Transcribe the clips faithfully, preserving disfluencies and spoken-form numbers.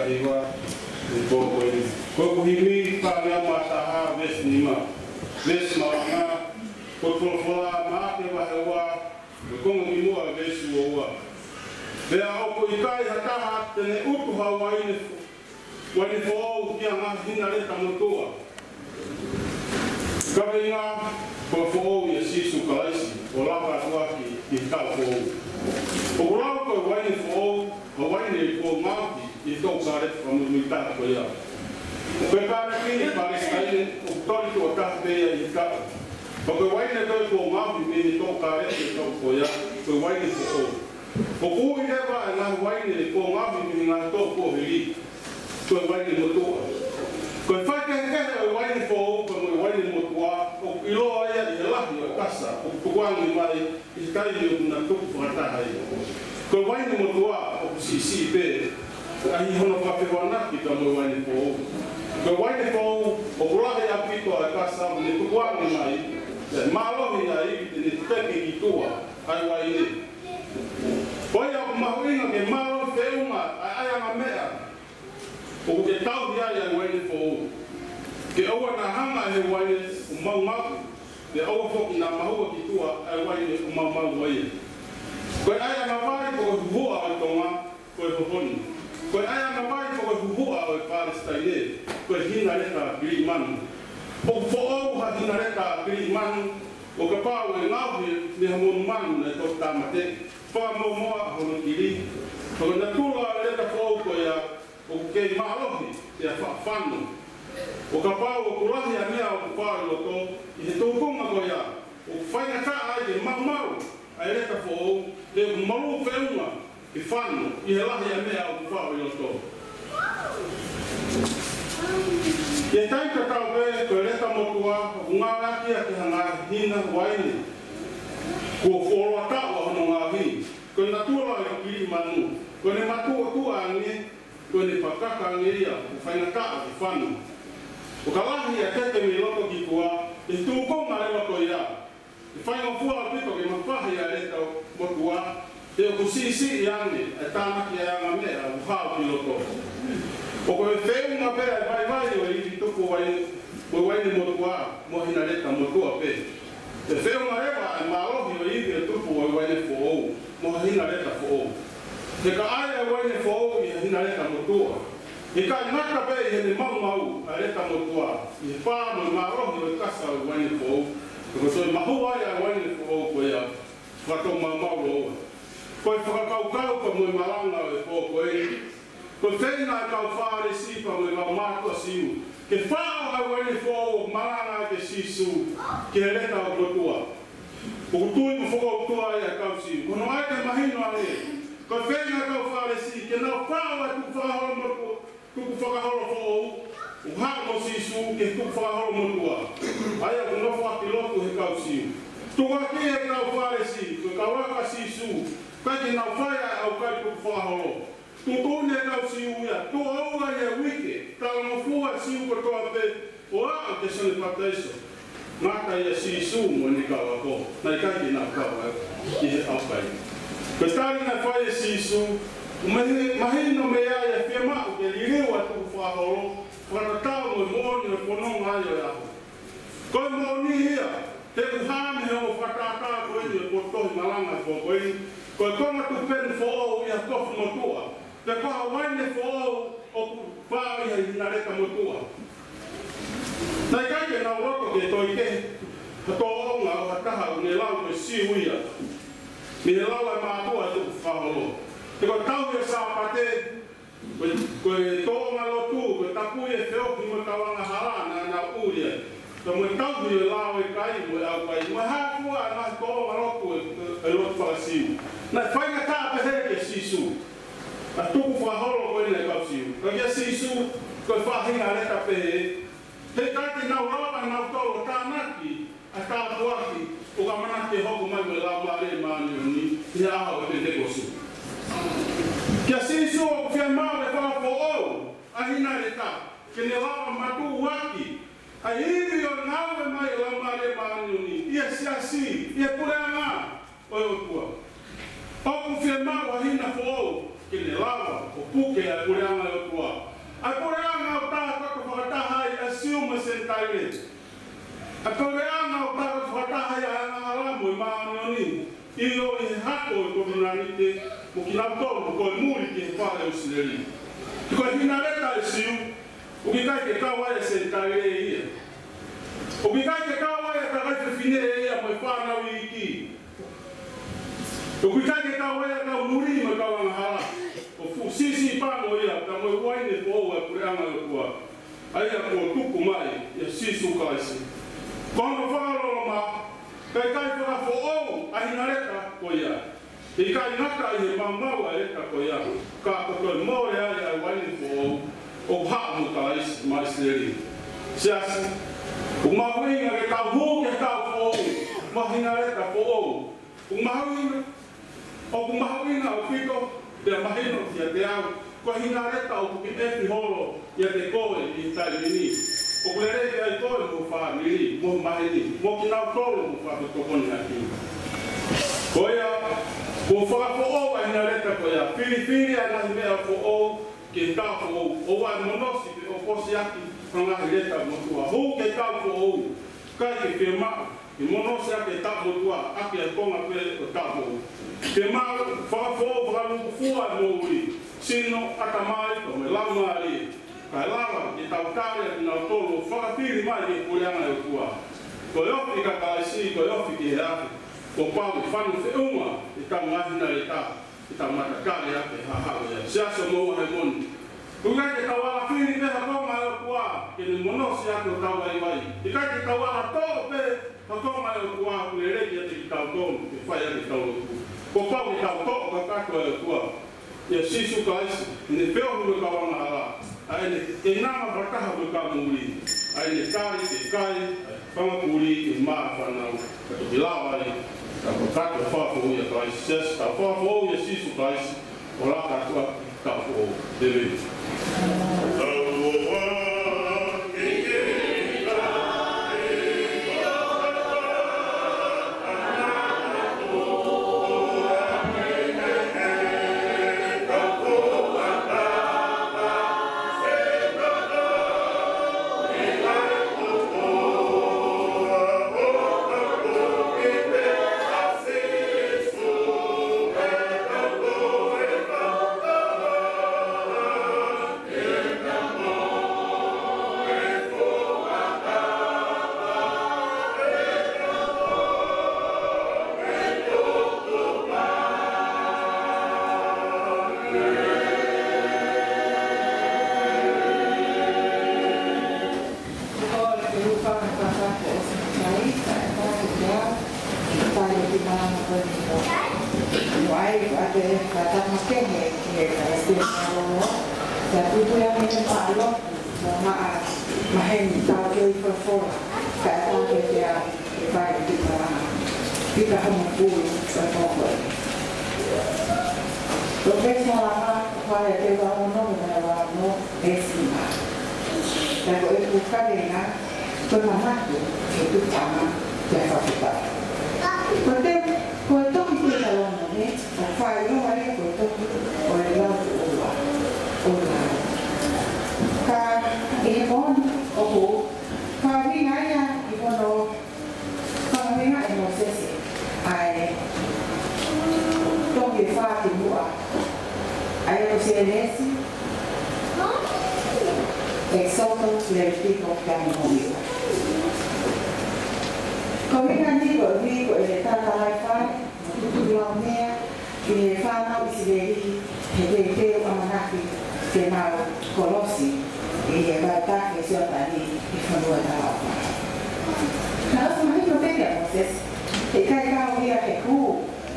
Hiva, ʻi he pō ko eni. Ko e himi, Paame mataha, veesi nima. Veesi malanga, ko e folofola, Maʻake vahe ua, ko e konga kimuʻa, veesi ua ua. Pea ʻoku ʻikai ha taha te ne ʻutu ha uaine fo-, uaine foʻou ki ha ngaahi hinaleta motuʻa. Kaveinga, ko e foʻou ʻia Sīsū Kalaisi, ʻo lava atu ʻaki ʻi he taʻu foʻou. ʻOku lau ko e uaine foʻou, ko e uaine kuo ngaohi ʻi he toʻukaleki fakamuimuitaha ko ia. Ko e kaleki ʻi Palesitaine, ʻoku toli tuʻo taha pē ia ʻi he taʻu. Ka ko e uaine ko ē kuo ngaohi mei he toʻukaleki ʻi he taʻu ko ia, ko e uaine foʻou. ʻOku ui leva ʻa e ngaahi uaine kuo ngaohi mei he ngaahi taʻu kuo hili, ko e uaine motuʻa. Ko e faikehekehe ʻo e uaine foʻou pea mo e uaine motuʻa, ʻoku ʻiloa ia ʻi he lahi ʻo e kasa ʻoku tukuange mai ʻi he taimi ʻoku na tuku fakataha ai. Ko e uaine motuʻa ʻoku siʻisiʻi pē, ʻa ia hono fakafehoanaki pea mo e uaine foʻou. Ko e uaine foʻou, ʻoku lahi ʻaupito ʻa e kasa ʻoku ne tukuange mai, pea mālohi ʻa e ivi te ne teke ki tuʻa ʻa e uaine. Ko ia ʻoku mahuʻinga ke mālohi feʻunga ʻa e ʻaiʻanga meʻa ʻoku ke tauhi ai ʻa e uaine foʻou. Ke ʻoua naʻa hanga ʻe he uaine ʻo maumau, pea ʻoua foki naʻa mahua ki tuʻa ʻa e uaine ʻoku maumau mo ia. Ko e ʻaiʻanga vai ko e huhuʻa ʻo Tonga, ko e hohonu. Ko e ʻaiʻanga vai ko e huhuʻa ʻo e Palesitaine, ko e hinaleta kilimanu. ʻOku foʻou ha hinaleta kilimanu, ʻo kapau ʻe ngaohi mei ha monumanu naʻe toki tāmateʻi, fakamomoa hono kili. Ko e natula ʻo e leta foʻou ko ia, ʻoku kei mālohi pea faʻa fano. ʻO kapau ʻoku lahi ʻa e meʻa ʻoku faʻo ʻi loto, ʻi he tūkunga ko ia, ʻoku faingataʻa ai ke maumau ʻa e leta foʻou, he ʻoku malū feʻunga ke fano ʻi he lahi ʻa e meʻa ʻoku faʻo ʻi loto. ʻI he taimi tatau pē, ko e leta motuʻa, ʻoku ngāueʻaki ia ke hanga ʻe he hina uaine kuo fuoloa taʻu ʻa hono ngaohi. Ko e natula ʻo e kilimanu, ko ʻene matuʻotuʻa ange, ko ʻene pakaka ange ia, ʻoku faingataʻa ke fano. ʻO ka lahi ʻa e teke mei loto ki tuʻa, ʻi he tūkunga leva ko ia, ʻe faingofua ʻaupito ke mafahi ʻa e leta motuʻa, he ʻoku siʻisiʻi ange ʻa e tānaki ʻaiʻanga meʻa ʻoku hao ki loto. ʻOku ʻi he feʻunga pē ʻa e vaivai ʻo e ivi tupu ʻo e uaine, ʻo e uaine motuʻa mo e hinaleta motuʻa pē. ʻE feʻunga leva ʻa e mālohi ʻo e ivi ʻoku tupu ʻo e uaine foʻou mo e hinaleta foʻou. He ka ʻai ʻa e uaine foʻou ʻi he hinaleta motuʻa, he ʻikai ngata pē ʻi heʻene maumau ʻa e leta motuʻa, ʻi he pā mo e mālohi ʻo e kasa ʻo e uaine foʻou, he ko e toe mahua ai ʻa e uaine foʻou ko ia, fakatou maumau lōua. Ko e fakakaukau pea mo e malanga ʻo e pō ko eni, ko e feinga ʻa e kau Fālesi pea mo e kau mātuʻa Siu ke faʻo ʻa e uaine foʻou ʻoku malanga ʻaki ʻe Sīsū ki he leta ʻo e motuʻa. ʻOku tui mo fokoutua ai ʻa e kau Siu. Ko hono ʻai ke mahino ange, ko e feinga ʻa e kau Fālesi ke nau faʻo ʻa e tukufakaholo motuʻa, tukufakaholo foʻou ʻoku haʻu mo Sīsū ki he tukufakaholo motuʻa, ʻa ia ʻoku nofo ʻaki lotu ʻe he kau Siu. Tukuakiʻi ʻe he kau Fālesi ko e kau ako ʻa Sīsū, ʻikai ke nau fai ʻa e ʻaukai tukufakaholo. Tuʻutuʻuni ʻe he kau Siu ia, tuʻo ua ʻi he uike, talangofua Siu kotoa pē ʻo aʻu ki he Sione Papitaiso. Ngata ʻia Sīsū mo ʻene kau ako, naʻe ʻikai ke nau kau ai ʻi he ʻaukai. Ko e tali naʻe fai ʻe Sīsū, ʻoku mahi-, mahino mei ai ʻa e fiemaʻu ke liliu ʻa e tukufakaholo, fakatatau mo e moʻoni ʻo e fononga ai ʻo e ʻaho. Ko e moʻoni ia, he ʻoku hā mei he ongo fakatātā ko eni ʻo e potu tohi malanga ʻo e pō ko eni, ko e konga tupenu foʻou ʻi ha kofu motuʻa, pe ko ha uaine foʻou ʻoku faʻo ʻi ha hinaleta motuʻa. Naʻe ʻikai ke nau loto ke toe kehe ha tōʻonga ʻo ha taha ʻoku ne lau ko e Siu ia mei he lau ʻa e mātuʻa ʻo e tukufakaholo. He ko e tauhi ʻo e Sāpate, ko e, ko e tōʻonga lotu, ko e tapui e feohi mo e kau angahala naʻa nau ʻuli ai. Pea mo e tauhi ʻo e lao ʻo e kai mo e ʻaukai, mo e hā fua ʻa e ngaahi tōʻonga lotu ʻo e, ʻo e lotu faka-Siu. Naʻe faingataʻa pehē kia Sīsū ʻa e tukufakaholo ko eni ʻa e kau Siu. Ka kia Sīsū, ko e faʻahinga leta pehē, he ʻikai ke nau lava ʻe nautolu ʻo tānaki ʻa e tāpuaki ʻoku ʻamanaki ke hoko mai mei he Laumālie Māʻoniʻoni ʻi he ʻaho ʻo e Penitekosi. Kia Sīsū ʻoku fiemaʻu ke fakafoʻou ʻa e hinaleta, ke ne lava matuʻuaki ʻa e ivi ʻo e ngāue mai ʻa e Laumālie Māʻoniʻoni ʻi he siasi, ʻi he puleʻanga ʻo e ʻOtua. ʻOku fiemaʻu ha hina foʻou ke ne lava ʻo puke ʻa e puleʻanga ʻo e ʻOtua, ʻA e puleʻanga ʻoku takoto fakataha ai ʻa Siu mo e Senitaile. ʻA e puleʻanga ʻoku takoto fakataha ai ʻa e angahala mo e māʻoniʻoni. ʻIo, ʻi he hako ʻo e kovinānite mo kinautolu ko e muli ki he fale ʻo ʻIsileli. Ko e hinaleta ʻa e Siu, ʻoku ʻikai ke kau ai ʻa e Senitaile ia. ʻOku ʻikai ke kau ai ʻa e kakai fefine ia mo e fānau iiki. ʻOku ʻikai ke kau ai ʻa e kau muli mo e kau angahala. ʻOku fuʻu siʻisiʻi pango ia, ka mo e uaine foʻou ʻa e puleʻanga ʻo e ʻOtua, ʻa ia kuo tuku mai ʻia Sīsū Kalaisi. Ko hono fakaloloma, ka ʻikai fakafoʻou ʻa e hinaleta ko ia. ʻIkai ngata ʻi he maumau ʻa e leta ko ia, ka ko e toe mole ai ʻa e uaine foʻou ʻoku haʻu mo Kalaisi maʻa ʻIsileli. Siasi, ʻoku mahuʻinga ke tau hū ke tau foʻou, mo e hinaleta foʻou. ʻOku mahuʻinga, ʻoku mahuʻinga ʻaupito, pea mahino kiate au, ko e hinaleta ʻoku ke ʻefi holo ʻiate koe ʻi he taimi ni. ʻOku lelei ai koe mo e fāmili, mo e maheni, mo kinautolu ʻoku ke tokoni ʻaki. Ko ia, kuo fakafoʻou ʻa e hinaleta ko ia, filifili ʻa e ngaahi meʻa foʻou ki he tau foʻou, ʻoua ʻe monosi pe ʻokosi ʻaki ha ngaahi leta motuʻa. Hū ke tau foʻou, ʻikai ke fiemaʻu ke monosi ʻaki e tau motuʻa, ʻaki e konga pē ʻo e tau foʻou. Ke mau fakafoʻou, fakalūkufua e moʻui, sino, ʻatamai, pea mo e laumālie, kae lava ke tau tali ʻa kinautolu ʻoku fakafili mai ki he puleʻanga ʻo e ʻOtua. Ko e ofi kia Kalaisi, ko e ofi ki he afi, kuo pau ke fano feʻunga ʻetau ngaahi hinaleta, ke tau matakali ʻaki e hahau ia. Siasi ʻo Mouʻahemoni, ʻoku ʻikai ke tau ala fili pē ha konga ʻo e ʻOtua ke ne monosi ʻaki hotau vaivai. ʻIkai ke tau ala toʻo pē ha konga ʻo e ʻOtua ʻoku lelei kiate kitautolu ke fai ʻaki ʻetau lotu. Kuo pau ke tau toʻo kakato ʻa e ʻOtua, ʻia Sīsū Kalaisi, ʻi heʻene feohi mo e kau angahala, ʻa ʻene keinanga fakataha mo e kau muli, ʻa ʻene tali ke kai ʻa e fanga puli ʻi he mā ʻa e fānau, ka toki lava ai ke tau kakato ʻi he fakafoʻou ʻia Kalaisi. Siasi, tau fakafoʻou ʻia Sīsū Kalaisi, ʻo laka atu ʻa e tau foʻou. ʻEmeni. Mo ai, ʻa e, ka tama kehe, he ka este malo, ka tupu ia me te palo, mo maa, maheni tau ke i folofola, ka tau ke te a, e vai ki palama, pika homo pulu, ka toko. Ko pesa lama, fale te wa ono, mo na wa ono, e sima. Ka ko e puka venga, ko e manatu, e tuʻunga, ke fakita. Ko te, ko e toki Teutalōnome, ʻoku fai ʻo mai ko e toki ʻo e lau ua. ʻO lau. Ka ʻi he pō ni ʻoku fakaʻuhinga ia ʻi hono fakaʻuhinga ʻe Mōsese ʻa e toki ʻe fā ki muʻa. ʻA ia ko Sēnesi, ʻEkisoto, Levitiko, pea mo Mōmio. Ko e ʻuhinga ni ko e ʻuhi ko e lētā talai fai, tutuku lau meʻa, ki he fānau ʻIsileli, he teuteu ʻamanaki ke nau kolosi ʻi he vaitafe Sioatani ʻi he fonua talaʻofa. Naʻe ʻosi mahino pē kia Mōsese, he ʻikai kau ia ke hū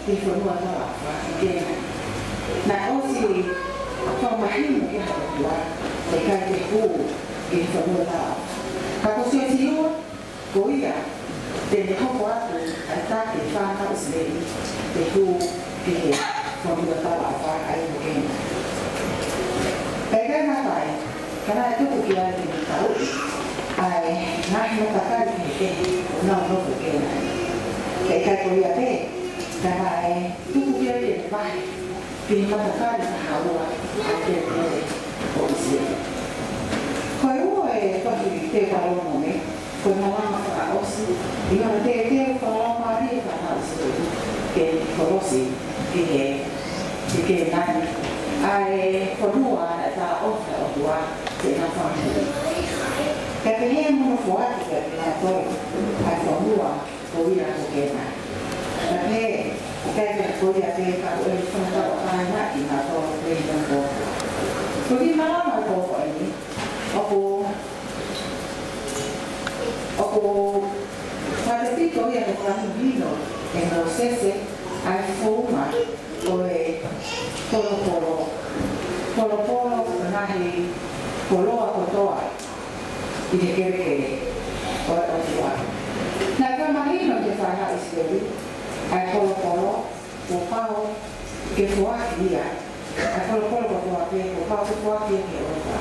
ki he fonua talaʻofa ʻi Kēnani. Naʻe ʻosi fakamahino ki he ʻOtua, he ʻikai ke hū ki he fonua talaʻofa. Ka ko Siosiua, ko ia te ne hoko atu ʻa e taki fānau ʻIsileli ke hū ki he fonua talaʻofa ʻa ia ko Kēnani. Pea ʻikai ngata ai, ka naʻe tuku ki ai ke ne tauʻi ʻa e ngaahi matakali kehekehe ʻoku nau nofo ʻi Kēnani. Pea ʻikai ko ia pē, ka naʻe tuku ki ai ke ne vahe ki he matakali kahaua ʻa e telitoli ʻo ʻIsileli. Teutalōnome, ko e malanga fakaʻosi ʻi hono teuteu fakalaumālie ʻa e fānau ʻIsileli ke kolosi ki he, ki Kēnani, ʻa e fonua naʻe talaʻofa ʻe he ʻOtua ke nau fāmili. Ka pehē mo hono foaki kiate kinautolu ʻa e fonua ko ia ko Kēnani. Ka pehē, ʻikai ke ko ia pē ka ʻoku ʻi ai e fakatātā ʻa e ngaahi kinautolu pē ʻi he fonua. Ko e kiʻi malanga ʻo e pō ko eni, ʻoku, ʻoku fakatepito ia ko e fakamahino ʻe Mōsese ʻa e founga ʻo e polopolo, polopolo ʻo e ngaahi koloa kotoa ʻi he kelekele ʻo e ʻOtua. Naʻe fakamahino ki he fānau ʻIsileli ʻa e polopolo kuo pau ke foaki ia, ʻa e polopolo kotoa pē kuo pau ke foaki ia ki he ʻOtua.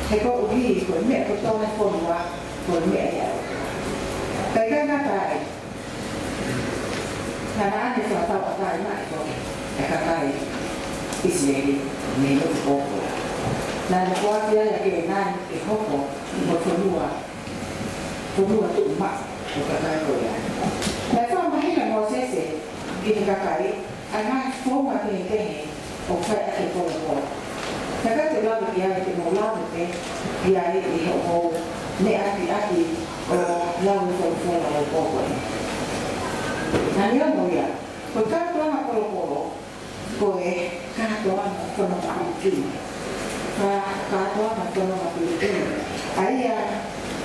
He koeʻuhi ko e meʻa kotoa ʻi he fonua ko e meʻa ia ʻa e ʻOtua. Pea ʻikai ngata ai, naʻa ne fakatauʻatāinaʻi foki e kakai ʻIsileli mei he lotu pōpula. Naʻa ne foaki ai ʻa Kēnani ke hoko ko e fonua, fonua tuʻumaʻu ʻo e kakai ko ia. Naʻe fakamahino ʻe Mōsese ki he kakai ʻa e ngaahi founga kehekehe ʻoku fai ʻaki e polopolo. Naʻe ʻikai te u lave ki ai, te mou lave pē ki ai ʻi hoʻomou meʻa ʻaki ʻo lau e folofola ʻo e pō ko eni. Naʻe ʻi ai mo ia, ko e kātoanga polopolo, ko e kātoanga fononga pilikimi. Ka, kātoanga fononga pilikimi. ʻA ia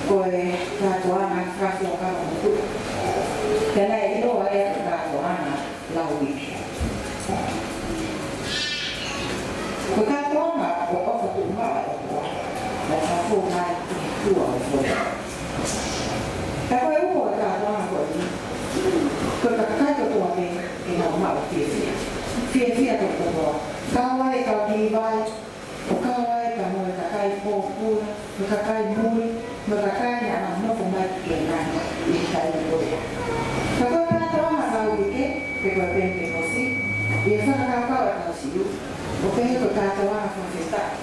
ko e kātoanga fakafuakava motuʻa. Pea naʻe ʻiloa ia ko e kātoanga lauike. Ko e kātoanga ʻoku ʻofa tuʻumaʻu ai ʻa e ʻOtua, naʻe fakafou mai ʻi he tua ʻo e fonua. Ka ko e uho ʻo e kātoanga ko eni, ko e kakai kotoa pē ke nau maʻu fiefia. Fiefia kotoa. Kau ai e kau Līvai, ʻo kau ai pea mo e kakai pōpula, mo e kakai muli, mo e kakai naʻa nau nofo mai ki Kēnani ʻi he taimi ko ia. Ka ko e kātoanga lauike, pe ko e Penitekosi, ʻi he fakakaukau ʻa e kau Siu, ʻoku pehē ko e kātoanga fakafetaʻi,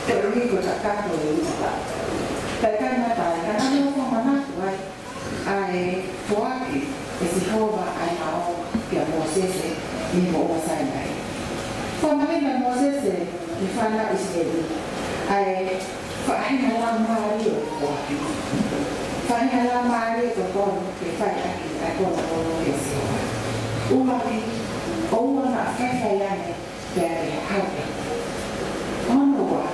koeʻuhi ko e kakato ʻo e uike. Pea ʻikai ngata ai, ka naʻa nau fakamanatu ai ʻa e foaki ʻe Sihova ʻa e lao kia Mōsese ʻi he moʻunga Sainai. Fakamahino ʻe Mōsese ki he fānau ʻIsileli ʻa e faʻahinga laumālie ʻo e foaki. Faʻahinga laumālie totonu ke fai ʻaki ʻa e polopolo kia Sihova. ʻUluaki, ʻoua naʻa faifai ange pea ke haʻu pē. Hono ua,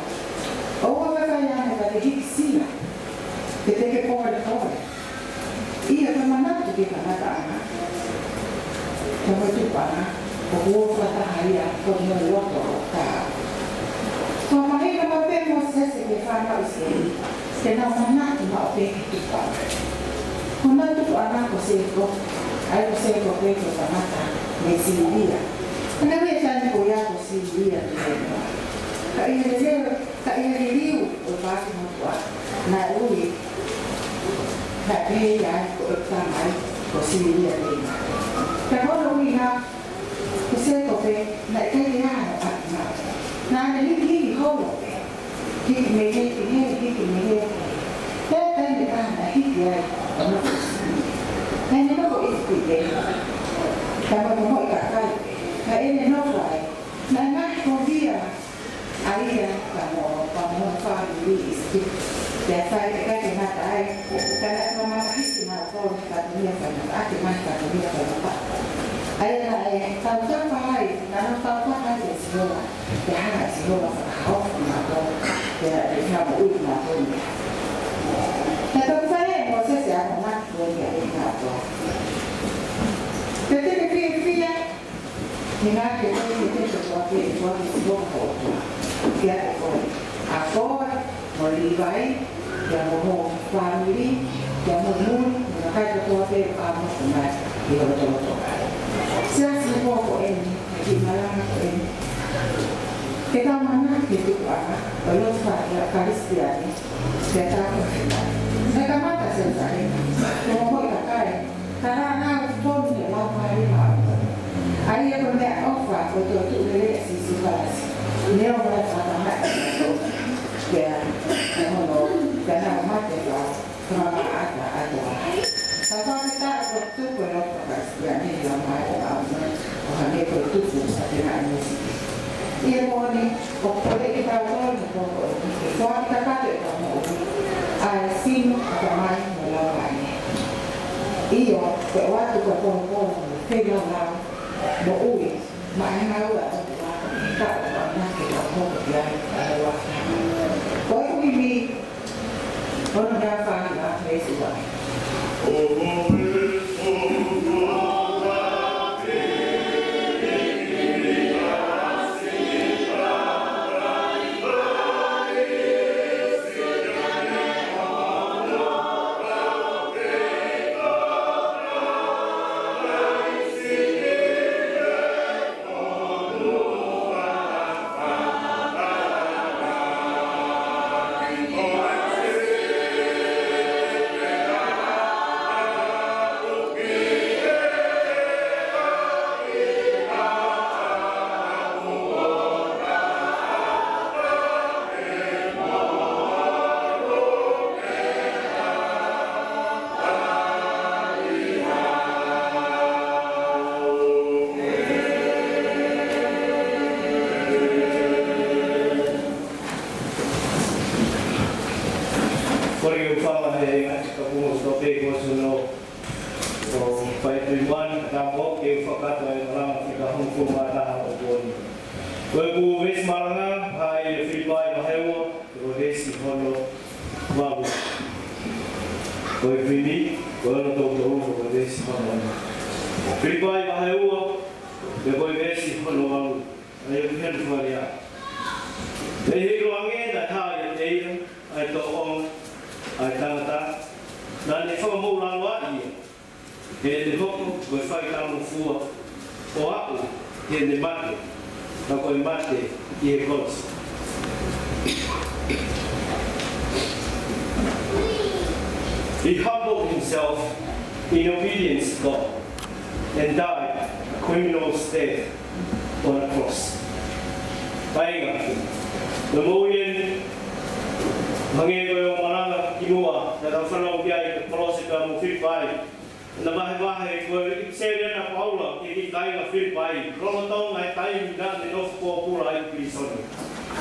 ʻoua naʻa faifai ange pea ke hiki sila, pe te ke polepole. ʻIo, ke manatu ki he kamataʻanga, ka ko e tupuʻanga, ʻoku ō fakataha ia ko e loto ʻo e kakai. Fakamahino maʻu pē ʻe Mōsese ki he fānau ʻIsileli ke nau manatu maʻu pē ki he tupuʻanga. Ko honau tupuʻanga ko Sēkope, ʻa ia ko Sēkope ko e tangata mei Sīlia. Naʻe ui e taimi ko ia ko Sīlia Tuʻuloa. Ka ʻi he liliu, ka ʻi he liliu ʻo e paati motuʻa, naʻe ui, naʻe pehē ai ko e tamai ko Sīlia Tuʻuloa. Ka ko hono ʻuhinga, ko Sēkope naʻe ʻikai ke ʻi ai hano ʻapi maʻu. Naʻa ne hiki holo pē. Hiki mei he, hiki mei he, hiki mei he. Pea taimi ʻe taha naʻe hiki ai ʻo nofo ʻi Sīlia. Naʻa ne nofo ʻi ʻIsipite. Ka mo e momoʻi kakai pē naʻa ne nofo ai. Naʻe ngaohikovia ʻa ia pea mo, pea mo hono fāmili ʻi ʻIsipite. Pea sai, ʻikai ke ngata ai, ka naʻe fakamamahiʻi kinautolu he fatongia faingataʻa, ʻaki e ngaahi fatongia faingataʻa. ʻA ia naʻe tautapa ai, naʻa nau tautapa ai kia Sihova, pea hanga ʻe Sihova ʻo fakahaofi kinautolu, pea ʻe fakamoʻui kinautolu. Naʻe toki fai ʻe Mōsese ʻa e akonaki ko ia kiate kinautolu. Pea te ke fiefia, he naʻa ke toe ke te kotoa pē ʻe koe ke te kotoa. Kiate koe, ʻa koe mo Līvai, pea mo hoʻo fāmili, pea mo e muli, mo e kakai kotoa pē ʻoku nau nofo mai ʻi ho lotolotonga. Siasi, he pō ko eni, he kiʻi malanga ko eni, ke tau manatu ki he tupuʻanga ʻo e lotu faka-Kalisitiane, ke tau fakafetaʻi. Naʻe kamata ʻi Selusalema, ko e momoʻi kakai, ka naʻa nau tonu he Laumālie Māʻoniʻoni. ʻA ia ko e meʻaʻofa ko e toetuʻu lelei ʻa Sīsū Kalaisi. Neongo e fakamamahi, pea, pea hono, pea nau mate, pea ʻI he moʻoni, ʻoku poleʻi kitautolu he pō ko eni ke foaki kakato ʻetau moʻui ʻa e sino, ʻatamai mo e laumālie. ʻIo, ke ʻoatu ko e pō ko eni mo e feilaulau moʻui maʻa e ngāue ʻa e ʻOtua, ka ʻoku ʻamanaki ke tau hoko ki ai ʻa e ua. Ko e ʻuhi ni, ʻoku ou fakaʻamu ke ʻoatu e siva. Kole ke u fala he ngaahi kapunga ʻo e topic ko eni ʻo fai tui mani, ka ko e ke u fakakakato e malanga fika hongofulu mā taha ʻo e pō ni. Ko ʻeku veesi malanga, ʻa ia ʻi Filipai vahe ua, ko e veesi hono valu. Ko e ʻuhi ni, ko hono toutou, ko e veesi hono ono. Filipai vahe ua, ko e veesi hono valu. ʻA ia ʻoku pehē hono fakalea: Pea ʻi he ʻiloange naʻe hā ʻiate ia ʻa e tōʻonga ʻa e tangata, naʻa ne fakamoʻulaloa ia, heʻene hoko ko e fai talangofua, ʻo aʻu ki heʻene mate, ka ko e mate ʻi he kolosi. He humbled himself in obedience to God and died a criminal's death on a cross. Kāinga, ko e moʻui eni, hangē ko e malanga kimuʻa, naʻa tau fanongo ki ai, ko e kolosi pea mo Filipai. Naʻe vahevahe ko e ʻipiseli ʻa Paula ki he kāinga Filipai, lolotonga e taimi naʻa ne nofo pōpula ai ʻi pilīsone.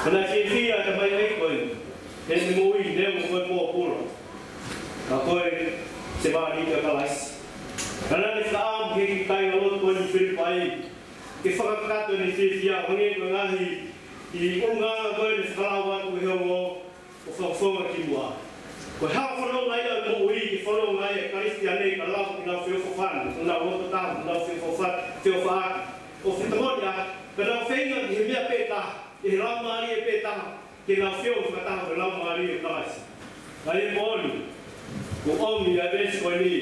Ko ʻene fiefia ʻa e tamai ko eni, heʻene moʻui neongo ko e pōpula, ka ko e sevāniti ʻa Kalaisi. Ka naʻa ne fakaʻamu ki he kāingalotu ko eni Filipai ke fakakakato ʻene fiefia, hangē ko e ngaahi ʻulungaanga ko ē naʻe fakalau atu ʻe he ongo ʻo fakafofonga kimuʻa. Ko e hala fononga ia ʻo e moʻui ke fononga ai e Kalisitiane, ka lava ke nau feʻofoʻofani, ʻo nau loto taha, ʻo nau feʻofoʻofa-, feʻofaʻaki, ʻo fetamonia, ka nau feinga ki he meʻa pē taha, ki he laumālie pē taha, ke nau feohi fakataha mo e Laumālie ʻo Kalaisi. Ka ʻi he moʻoni, ʻoku ʻomi ʻa e veesi ko eni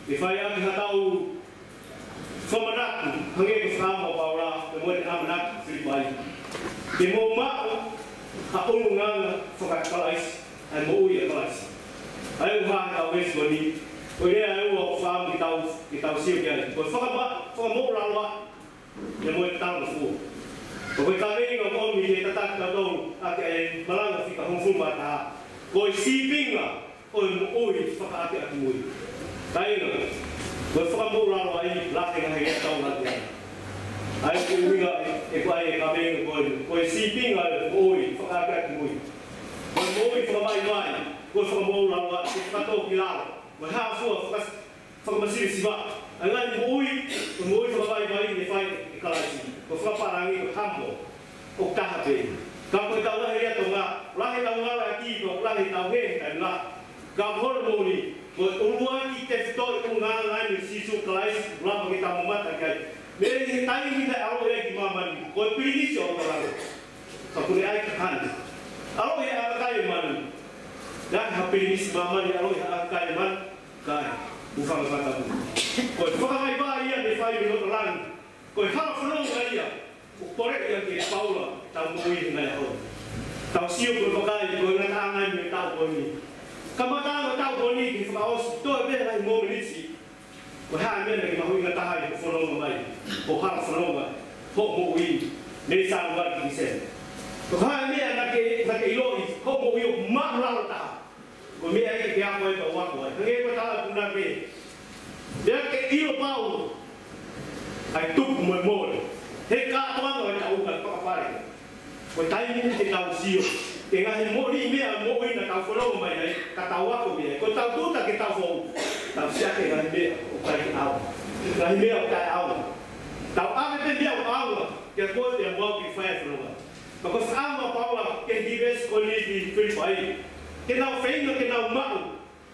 ke fai ʻaki haʻatau fakamanatu, hangē ko e fakaʻamu ʻa Paula, pea mo ʻene ʻamanaki Filipai. Ke mou maʻu ha ʻulungaanga faka-Kalaisi, ʻa e moʻui ʻa Kalaisi. ʻA ia ʻoku hā he veesi ko eni, ko e lea ʻe ua ʻoku fakaʻamu ke tau, ke tau sio ki ai. Ko e fakama-, fakamoʻulaloa, pea mo e talangofua. Ko e kaveinga ʻoku ʻomi ke tataki kitautolu ʻaki ʻa e malanga fika hongofulu mā taha, ko e sīpinga ʻo e moʻui fakaʻakiʻakimui. Kāinga, ko e fakamoʻulaloa ʻi he lahi e ngaahi lea ʻoku tau ngāueʻaki. ʻA ia ko e ʻuhinga ē ʻoku ʻi ai e kaveinga ko eni, ko e sīpinga ʻo e moʻui fakaʻakiʻakimui. Ko e moʻui fakavaivai, ko e fakamoʻulaloa, ko e fakatōkilalo, ko e hā fua faka-, fakamasivesiva. ʻA e ngaahi moʻui, ko e moʻui fakavaivai ne fai ʻe Kalaisi. Ko e fakapālangi ko e humble. ʻOku taha pē. Ka ko ʻetau lahi ʻi Tonga, lahi ʻetau ngāueʻaki, ko e lahi ʻetau hē he taimi lahi. Ka ko hono moʻoni, ko e ʻuluaki tefitoʻi ʻulungaanga ʻeni ʻo Sīsū Kalaisi, ʻoku lava ke tau mamata ki ai. Mei he taimi naʻe ʻaloʻi ai ki māmani, ko e pilinisi ʻo e ʻOtua. Ka kuo ne ʻai ki heni. ʻAloʻi ʻe he kakai ʻo manu. Naʻe ʻi ai ha pilinisi māmani, ʻaloʻi ʻe he kakai ʻo manu. Kae, ʻoku fakafatapu. Ko e fakavaivai ia ne fai mei loto langi. Ko e hala fononga ia ʻoku poleʻi ʻaki ʻe Paula ʻetau moʻui he ngaahi ʻaho ni. Tau sio ko e vakai, ko e ngataʻanga ʻeni ʻo e taʻu ko eni. Kamataʻanga ʻo e taʻu ko eni ki he fakaʻosi, toe pē ngaahi momeniti. Ko e hā e meʻa naʻa ke mahuʻinga taha ai he fononga mai, ko e hala fononga hoʻo moʻui, mei Sānuali ki Tīsema? Ko e hā e meʻa naʻa ke, naʻa ke ʻiloʻi hoʻo moʻui ʻoku māʻulalo taha? Ko e meʻa ia ke ako ai pea u ako ai. Hangē ko e tala ʻa e punake, meʻa ke ʻilo pau ʻa e tupu mo e mole. He kātoanga ʻetau ʻuhinga fakapale. Ko e taimi ni ke tau sio ki he ngaahi moʻoni meʻa moʻui naʻa tau fanongo mai ai, ka tau ako mei ai. Ko ʻetau tuta ke tau foʻou, tau siʻaki e ngaahi meʻa ʻoku ʻikai ke ʻaonga. Ngaahi meʻa ʻoku taʻeʻaonga. Tau ʻave pē meʻa ʻoku ʻaonga kia koe pea mo au ke fai e fononga. Ka ko e fakaʻamu ʻa Paula ki he kau veesi ko eni ki Filipai, ke nau feinga ke nau maʻu,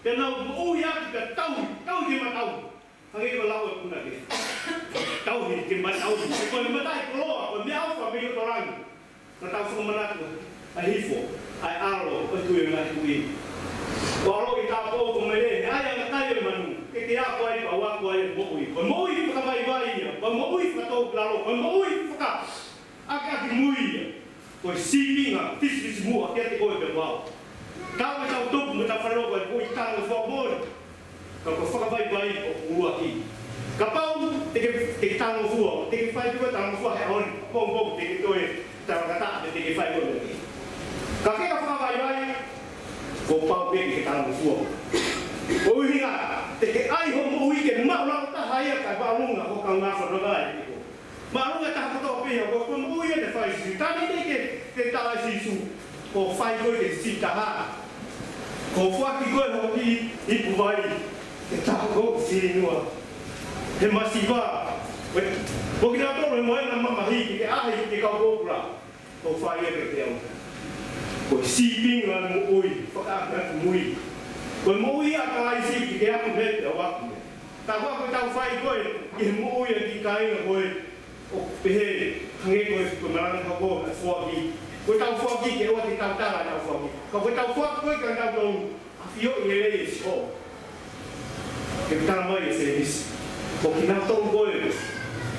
ke nau moʻui ʻaki pea tauhi, tauhi ke maʻu. Hangē ko e lau ʻa e punake, tauhi ke maʻu. Ko e mataʻikoloa, ko e meʻaʻofa mei loto langi. Naʻa tau fakamanatu ʻa e hifo ʻa e ʻAlo ʻo e Tuʻi ʻo e ngaahi tuʻi. Ko e ʻAlo ʻi he tāupoʻou ko Mele, he ʻai ʻa e ngaahi kai ʻo e manu, ke ke ako ai pea u ako ai e moʻui. Ko e moʻui fakavaivai ia, ko e moʻui fakatōkilalo, ko e moʻui faka- ʻaki, ʻaki mui ia. Ko e sīpinga fisifisimuʻa kiate koe pea mo au. Tau ʻi heʻetau tupu mo ʻetau fanongo ko e moʻui talangofua moʻoni. Ka ko e fakavaivai ʻoku ʻuluaki. Kapau te ke, te ke talangofua, te ke fai pē talangofua he ʻaho ni, pongipongi te ke toe talangataʻa, te ke fai pē. Ka ke ka fakavaivai, kuo pau pē ke ke talangofua. Ko e ʻuhinga, te ke ʻai hoʻo moʻui ke maʻulalo taha ia kae māʻolunga hoʻo kaungā fononga ʻi he ʻaho. Māʻolunga taha kotoa pē ia, ko e moʻui ʻa e fai Sīsū. Taimi te ke, ke tala Sīsū, ko e fai ko e ke sitaha. Ko e foaki ko e hoʻo kiʻi ipu vai, ke taha ko e sīnua. He masiva, ko e, ko kinautolu he mohenga mamahi, ke ke ʻaʻahi, ke ke kau pōpula. Ko e fai ia ke te au. Ko e sīpinga moʻui, fakaʻakiʻakimui. Ko e moʻui ʻa Kalaisi ke ke aku mei he ʻaho ni. Ka ko ʻetau fai ko ē ki he moʻui ʻa e kiʻi kāinga ko ē, ʻo pehē, hangē ko e, ko e malanga ko ē, ko e foaki. Ko ʻetau foaki ke ʻoua te tau tala ʻetau foaki. Ka ko ʻetau foaki ko ē ka tau tau ʻafioʻi lelei ʻe Sihova. Ke tala mai ʻe Sēmisi, ko kinautolu ko ē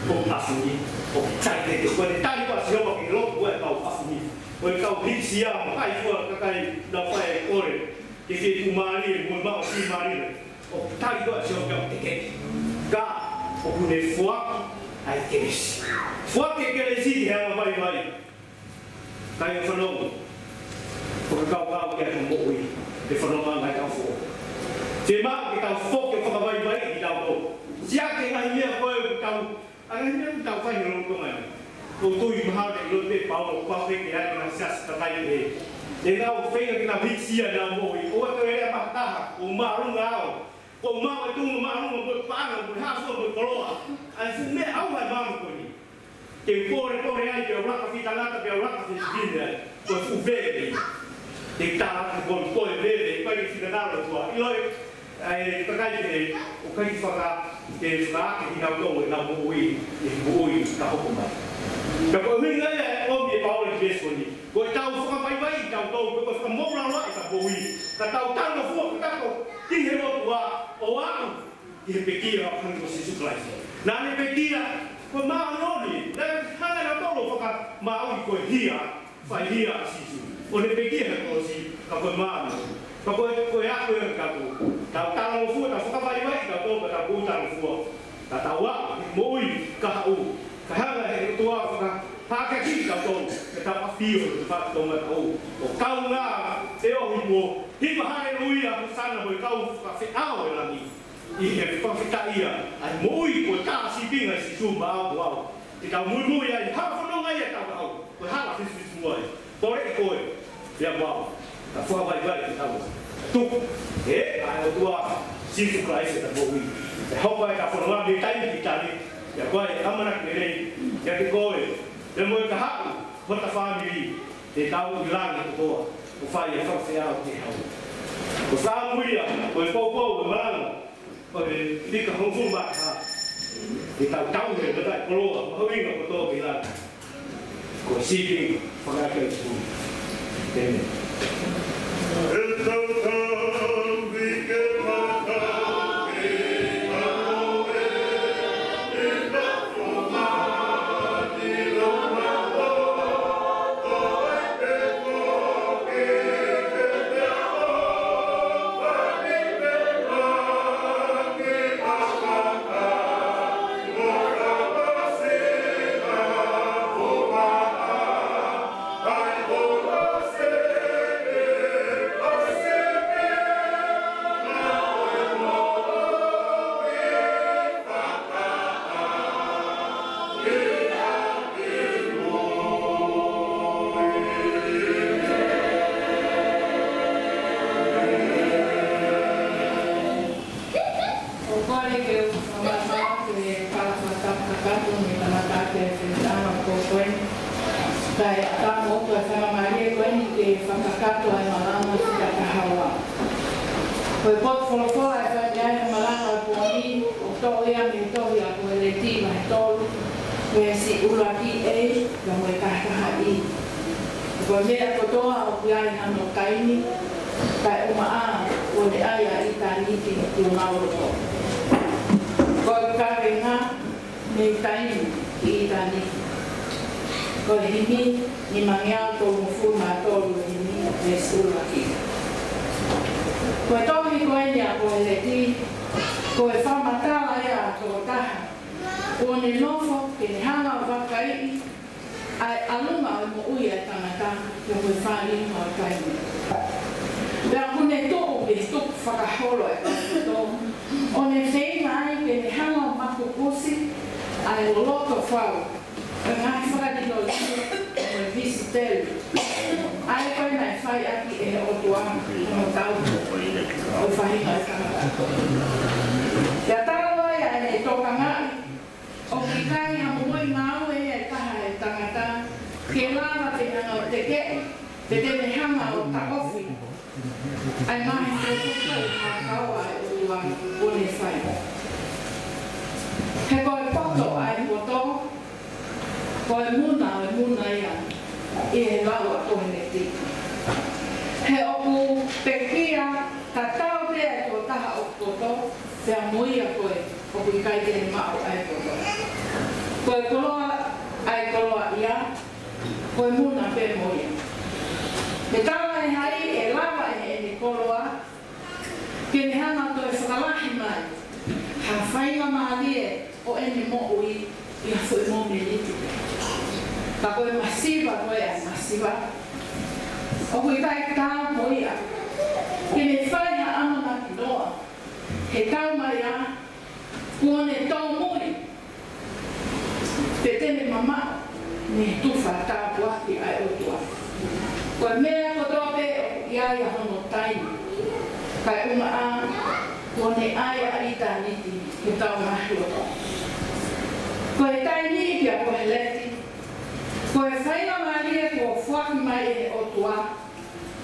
ʻoku ʻafungi, ʻoku ʻikai te ke, ko e tali ʻa Sihova ki he lotu ko ē ʻa e kau ʻafungi. Ko e kau hīkisia mo e kakai fua kakai naʻa nau fai e kole ke fiemālie mo maʻu fiemālie. ʻOku tali ʻe Sihova ke tekeʻi. Ka ʻoku ne foaki ʻa e kelesi. Foaki e kelesi ki he anga vaivai. Kāinga fanongo, fakakaukau ki he moʻui, ke fanongo mai ʻetau foʻou. Fiemaʻu ke tau foki ʻo fakavaivaiʻi kitautolu. Siʻaki e ngaahi meʻa ko ē ʻoku tau, ʻa e ngaahi meʻa ʻoku tau fai he lolotonga ni. ʻOku ou tui mahalo ʻe ʻilo pē ʻe Paula, ʻoku pau pē ke ʻi ai e ngaahi siasi kakai pehē. ʻE nau feinga ke nau hīkisia ʻenau moʻui, ʻoua te ke lea mahataha, ʻoku māʻolunga au. ʻOku ou maʻu e tuʻunga māʻolunga mo e paʻanga mo e hā fua mo e koloa. ʻA e fuʻu meʻa ʻauha ʻa e māmani ko eni. Te u polepole ai, pea u laka fitangata, pea u laka fifine ai. Ko e fuʻu veve. Te u tala atu ko e, ko e veve, ko e fitangata ʻo e ʻOtua. ʻIloʻi, ʻa e kakai pehē, ʻoku ʻikai ke faka-, ke fakaake kinautolu ʻenau moʻui, ʻi he moʻui ka hoko mai. Pea ko e ʻuhinga ia ʻoku ʻomi ʻe Paula ʻi he veesi ko eni. Ko ʻetau fakavaivaiʻi kitautolu, ko e fakamoʻulaloa ʻetau moʻui. Ka tau talangofua kakato ki he ʻOtua ʻo aʻu ki he pekia ʻa e ʻEiki ko Sīsū Kalaisi. Naʻa ne pekia, ko e māʻoniʻoni, naʻe hanga ʻe nautolu ʻo fakamāuʻi ko e hia, fai hia ʻa Sīsū. ʻO ne pekia he kolosi, ka ko e māʻoniʻoni. Ka ko e, ko e aʻu ē kitautolu. Tau talangofua, tau fakavaivaiʻi kitautolu, ka tau talangofua. Ka tau aʻu ki he moʻui kahaʻu. Kae hanga ʻe he ʻOtua ʻo faka- Pāketi kitautolu, ke tau ʻafio, ke tau tō mai ʻo, ʻo kaungā, ʻe ohi mo, hiva haleluia, hosana mo e kau fakafeʻao ʻo e langi. ʻI he fakafetaʻia, ʻa e moʻui ko e tā sīpinga ʻa Sīsū maʻau mo au. Ke tau muimui ai, hala fononga ia ʻetau kahaʻu, ko e hala fisifisimuʻa ia. Poleʻi koe, pea mo au. Ka fakavaivai kitautolu. Tuku, ē, ʻa e ʻOtua, Sīsū Kalaisi ʻetau moʻui. ʻE hoko ai ʻetau fononga mei taimi ki taimi, pea ko e ʻamanaki lelei, kiate koe, pea mo e kahaʻu, hota fāmili, te tau ʻi langi kotoa, ʻo fai e fakafeʻao ki he ʻaho. Ko e fakaʻamu ia, ko e poupou, ko e malanga, ko e fika hongofulu mā taha. Te tau tauhi e mataʻikoloa mahuʻinga kotoa ki langi. Ko e sīpinga, fakaʻakiʻakimui. ʻĒmeni. Kae ʻatā moʻoku ʻa e faingamālie ko eni ke fakakakato ʻa e malanga fika taha ua. Ko e potu folofola ʻe fai ai ʻa e malanga ʻo e pō ni, ʻoku toʻo ia mei he tohi ʻa Koheleti vahe tolu, veesi ʻuluaki A, pea mo e taha taha I. Ko e meʻa kotoa ʻoku ʻi ai hano taimi, kae ʻumaʻā kuo ne ʻai ʻa ʻitāniti ki honau loto. Ko e kavenga mei taimi ki ʻitāniti. Ko e himi nimangeau tolungofulu mā tolu, himi, veesi ʻuluaki. Ko e tohi ko eni ʻa Koheleti, ko e fakamatala ia ʻa e tokotaha kuo ne nofo ke ne hanga ʻo vakaiʻi ʻa e ʻalunga ʻo e moʻui ʻa e tangata, pea mo e fāinga ʻo e taimi. Pea ʻoku ne tuʻu mei he tukufakaholo ʻa e kau loto, ʻo ne feinga ai ke ne hanga ʻo makupusi ʻa e loloto fau ʻo e ngaahi fakalilolito mo e misiteli ʻa ē ko ē naʻe fai ʻaki ʻe he ʻOtua ʻi hono tau ʻo e faʻahinga ʻo e tangata. Pea talamai ʻa ʻene tokangaʻi ʻoku ʻikai ha momoʻi ngāue ia ʻe taha ʻa e tangata ke lava ke ne hanga ʻo tekeʻi, pe te ne hanga ʻo taʻofi ʻa e ngaahi fokotuʻutuʻu ʻa e ʻOtua kuo ne fai. He ko e poto ʻa e poto, ko e muna ʻo e muna ia ʻi he lau ʻa Koheleti. He ʻoku pekia tatau pē ʻa e tokotaha ʻoku poto pea mo ia ko ē ʻoku ʻikai te ne maʻu ʻa e poto. Ko e koloa ʻa e koloaʻia, ko e muna pē mo ia. He tala ʻe hai ʻe lava ʻe heʻene koloa ke ne hanga ʻo toe fakalahi mai ha faingamālie ʻo ʻene moʻui ʻi ha foʻi mōmeniti. Ka ko e masiva ko ē ʻa e masiva, ʻoku ʻikai taau mo ia ke ne fai ha ʻamanaki noa he tau mai ā kuo ne tōmui pe te ne mamaʻo mei he tufa tāpuaki ʻa e ʻOtua. Ko e meʻa kotoa pē ʻoku ʻi ai ʻa hono taimi, kae ʻumaʻā kuo ne ʻai ʻa ʻitāniti ki hotau ngaahi loto. Ko e taimi ia ʻa Koheleti, ko e faingamālie kuo foaki mai ʻe he ʻOtua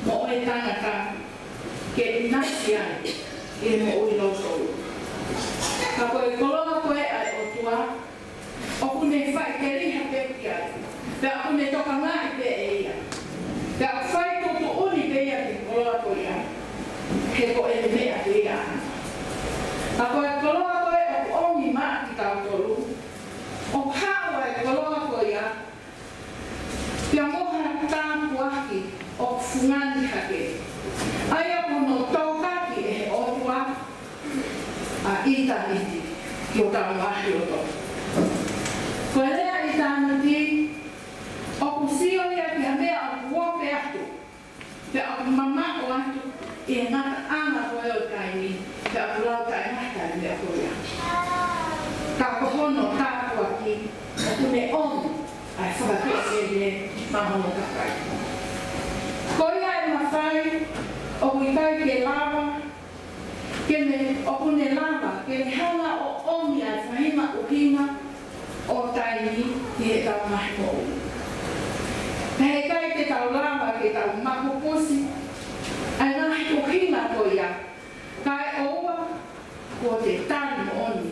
moʻo e tangata ke ʻinasi ai ʻi he moʻui loto. Ka ko e koloa ko ē ʻa e ʻOtua, ʻoku ne faʻiteliha pē ki ai, pea ʻoku ne tokangaʻi pē ʻe ia, pea ʻoku fai tuʻutuʻuni pē ia ki he koloa ko ia, he ko ʻene meʻa pē ia. Ka ko e koloa ko ē ʻoku ʻomi maʻa kitautolu, ʻoku haʻu ʻa e koloa ko ia pea mo ha tāpuaki ʻoku fungani hake, ʻa ia ʻoku ne tokaki ʻe he ʻOtua ʻa ʻitāniti ki hotau ngaahi loto. Ko e lea ʻitāniti, ʻoku sio ia ki ha meʻa ʻoku ope atu, pea ʻoku mamaʻo atu ʻi he ngataʻanga ko ē ʻo e taimi, pea ʻoku lau taʻengata ʻa e meʻa ko ia. Ka ko hono tāpuaki, ʻoku ne ʻomi ʻa e fakatuʻasene maʻa hono kakai. Ko ia ʻe mafai, ʻoku ʻikai ke lava ke ne, ʻoku ne lava ke ne hanga ʻo ʻomi ʻa e faʻahinga ʻuhinga ʻo taimi ki heʻetau ngaahi moʻui. Pea heʻikai te tau lava ke tau makupusi ʻa e ngaahi ʻuhinga ko ia, kae ʻoua kuo te tali moʻoni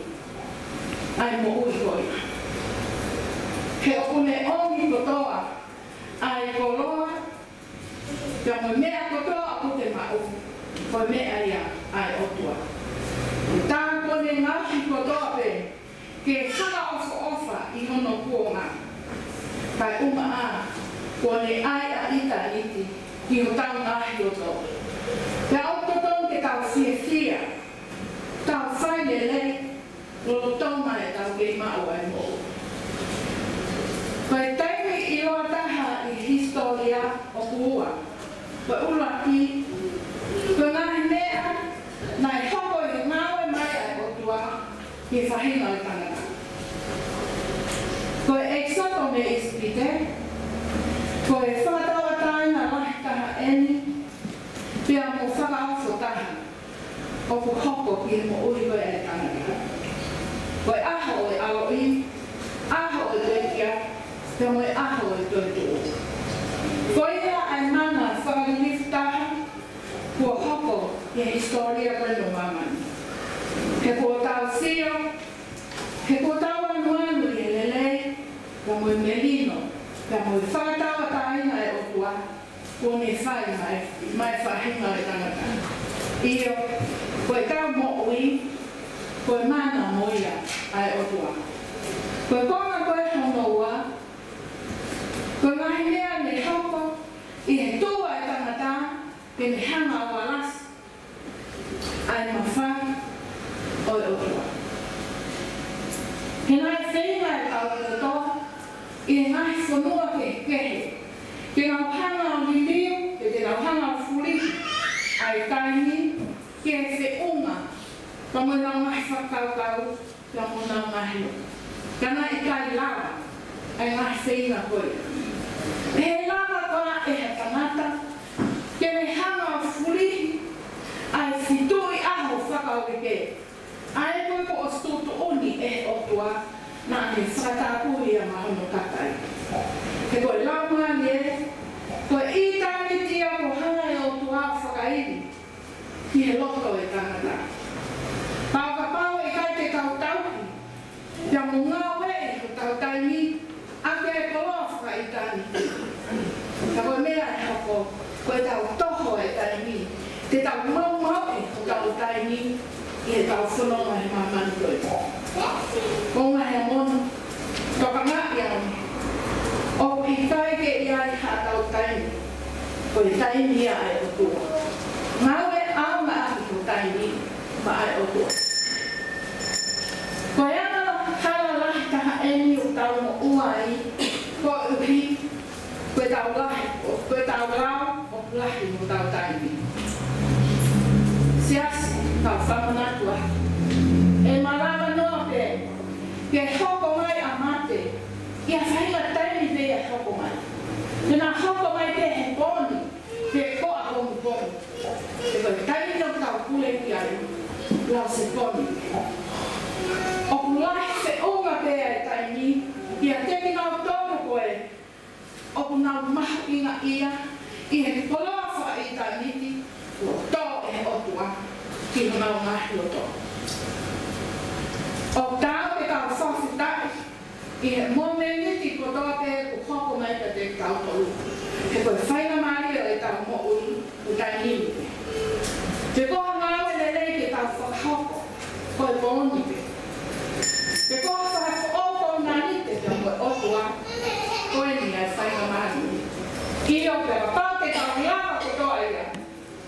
ʻa e moʻui ko ia. He ʻoku ne ʻomi kotoa ʻa e koloa, pea mo e meʻa kotoa ʻoku te maʻu, ko e meʻa ia ʻa e ʻOtua. Ko e tā ko ʻene ngaohi kotoa pē ke fakaʻofoʻofa ʻi hono kuonga, kae ʻumaʻā kuo ne ʻai ʻa ʻitāniti ki hotau ngaahi loto. Pea ʻoku totonu ke tau fiefia, tau fai lelei, lolotonga ʻetau kei maʻu ʻa e moʻui. Ko e taimi ʻiloa taha ʻi he hisitōlia ʻoku ua. Ko e ʻuluaki, ko e ngaahi meʻa naʻe hoko ʻi he ngāue mai ʻa e ʻOtua ki he faʻahinga ʻo e tangata. Ko e ʻEkisoto mei ʻIsipite, ko e fakatauʻatāina lahi taha ʻeni, pea mo e fakaofo taha ʻoku hoko ki he moʻui ko ē ʻa e tangata. Ko e ʻaho ʻo e ʻaloʻi, ʻaho ʻo e pekia, pea mo e ʻaho ʻo e toetuʻu. Ko ia ʻa e mana fakalilifu taha kuo hoko ʻi he hisitōlia ko eni ʻo māmani. He kuo tau sio, he kuo tau anuanu ʻi he lelei, pea mo e melino, pea mo e fakatauʻatāina ʻa e ʻOtua, kuo ne fai maʻa e, maʻa e faʻahinga ʻo e tangata. ʻIo, ko ʻetau moʻui, ko e mana mo ia ʻa e ʻOtua. Ko e konga ko ē hono ua, ko e ngaahi meʻa ne hoko ʻi he tuʻu ʻa e tangata, ke ne hanga ʻo alasi ʻa e mafai ʻo e ʻOtua. He naʻe feinga e kau kotoa ʻi he ngaahi fonua kehekehe ke nau hanga ʻo liliu, ke te nau hanga ʻo fulihi ʻa e taimi ke feʻunga pea mo ʻenau ngaahi fakakaukau, pea mo ʻenau ngaahi loto. Ka naʻe ʻikai lava ʻa e ngaahi feinga ko ia. ʻE lava koā ʻe ha tangata ke ne hanga ʻo fulihi ʻa e fituʻi ʻaho fakaʻofoʻofa, ʻa ē ko ē kuo ʻosi tuʻutuʻuni ʻe he ʻOtua naʻa ne fakatapui ia maʻa hono kakai? He ko e laumālie, ko e ʻitāniti ia kuo hanga ʻe he ʻOtua ʻo fakaili ʻi he loto ʻo e tangata. Pea kapau ʻe ʻikai te tau tauhi, pea mo ngāueʻi hotau taimi ʻaki e koloa fakaʻitāniti, ka ko e meʻa ʻe hoko, ko ʻetau toho e taimi, te tau maumauʻi hotau taimi ʻi heʻetau fononga he māmani ko eni. Ko e ngaahi ʻaho ni, tokangaʻi ange, ʻoku ʻikai ke ʻi ai haʻatau taimi, ko e taimi ia ʻa e ʻOtua. Ngāueʻi ʻaonga ʻaki ho taimi maʻa e ʻOtua. Ko e angahala lahi taha eni ʻoku tau moʻua ai, koeʻuhi ko ʻetau lahi, ko ʻetau lau ʻoku lahi hotau taimi. Siasi, tau fakamanatu atu, ʻe malava noa pē ke hoko mai ʻa mate ʻi ha faʻahinga taimi pē ia ʻe hoko mai. Te na hoko mai pē he pō ni, pe ko ʻapongipongi. He ko e taimi ʻoku tau pule ki ai, lau seponi. ʻOku lahi feʻunga pē ʻa e taimi kiate kinautolu ko ē ʻoku nau mahuʻingaʻia ʻi he koloa fakaʻitāniti kuo tō ʻe he ʻOtua ki honau ngaahi loto. ʻOku taau ke tau fakafetaʻi ʻi he momeniti kotoa pē kuo hoko mai kiate kitautolu. He ko e faingamālie ʻo ʻetau moʻui ʻoku taimi ni. Pe ko ha ngāue lelei ke tau fakahoko, ko e pō ni pē. Pe ko ha fakafoʻou kounani pē pea mo e ʻOtua, ko eni ʻa e faingamālie. ʻIo, pea kapau te tau lava kotoa ia,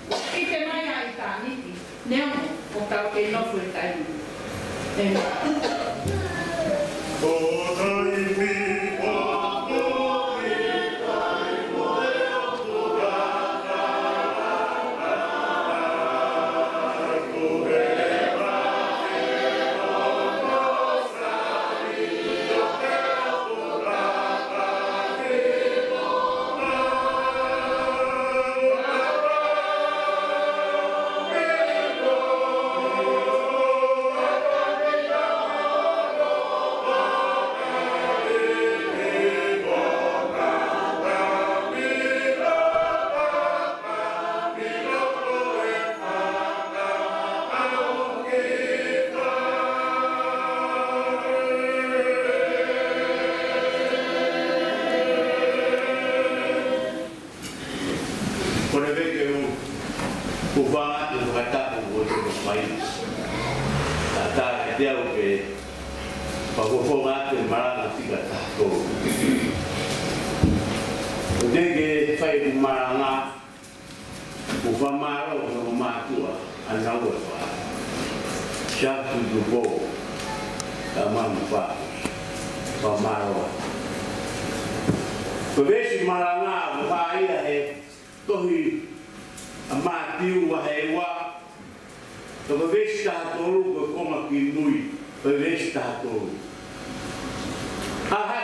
ʻoku ʻikai mai ʻa ʻitāniti, neongo ʻoku tau kei nofo he taimi ni. ʻĒmeni. Kole pē ke u, u fanga atu fakatapu ʻo te mo fai. Tata e te au ke, pa ko fonga te malanga tika tato. ʻO te ke fai ku malanga, ʻo fakamālō ki hono mātuʻa, ʻa Naua Fā. Siafu Tupou, ka mama fā. Fakamālō. Ko e veesi malanga, ʻoku hā ia he tohi ʻa Mātiu vahe ua. Ko e veesi taha tolu, ko e konga kimui, ko e veesi taha tolu. ʻAhā,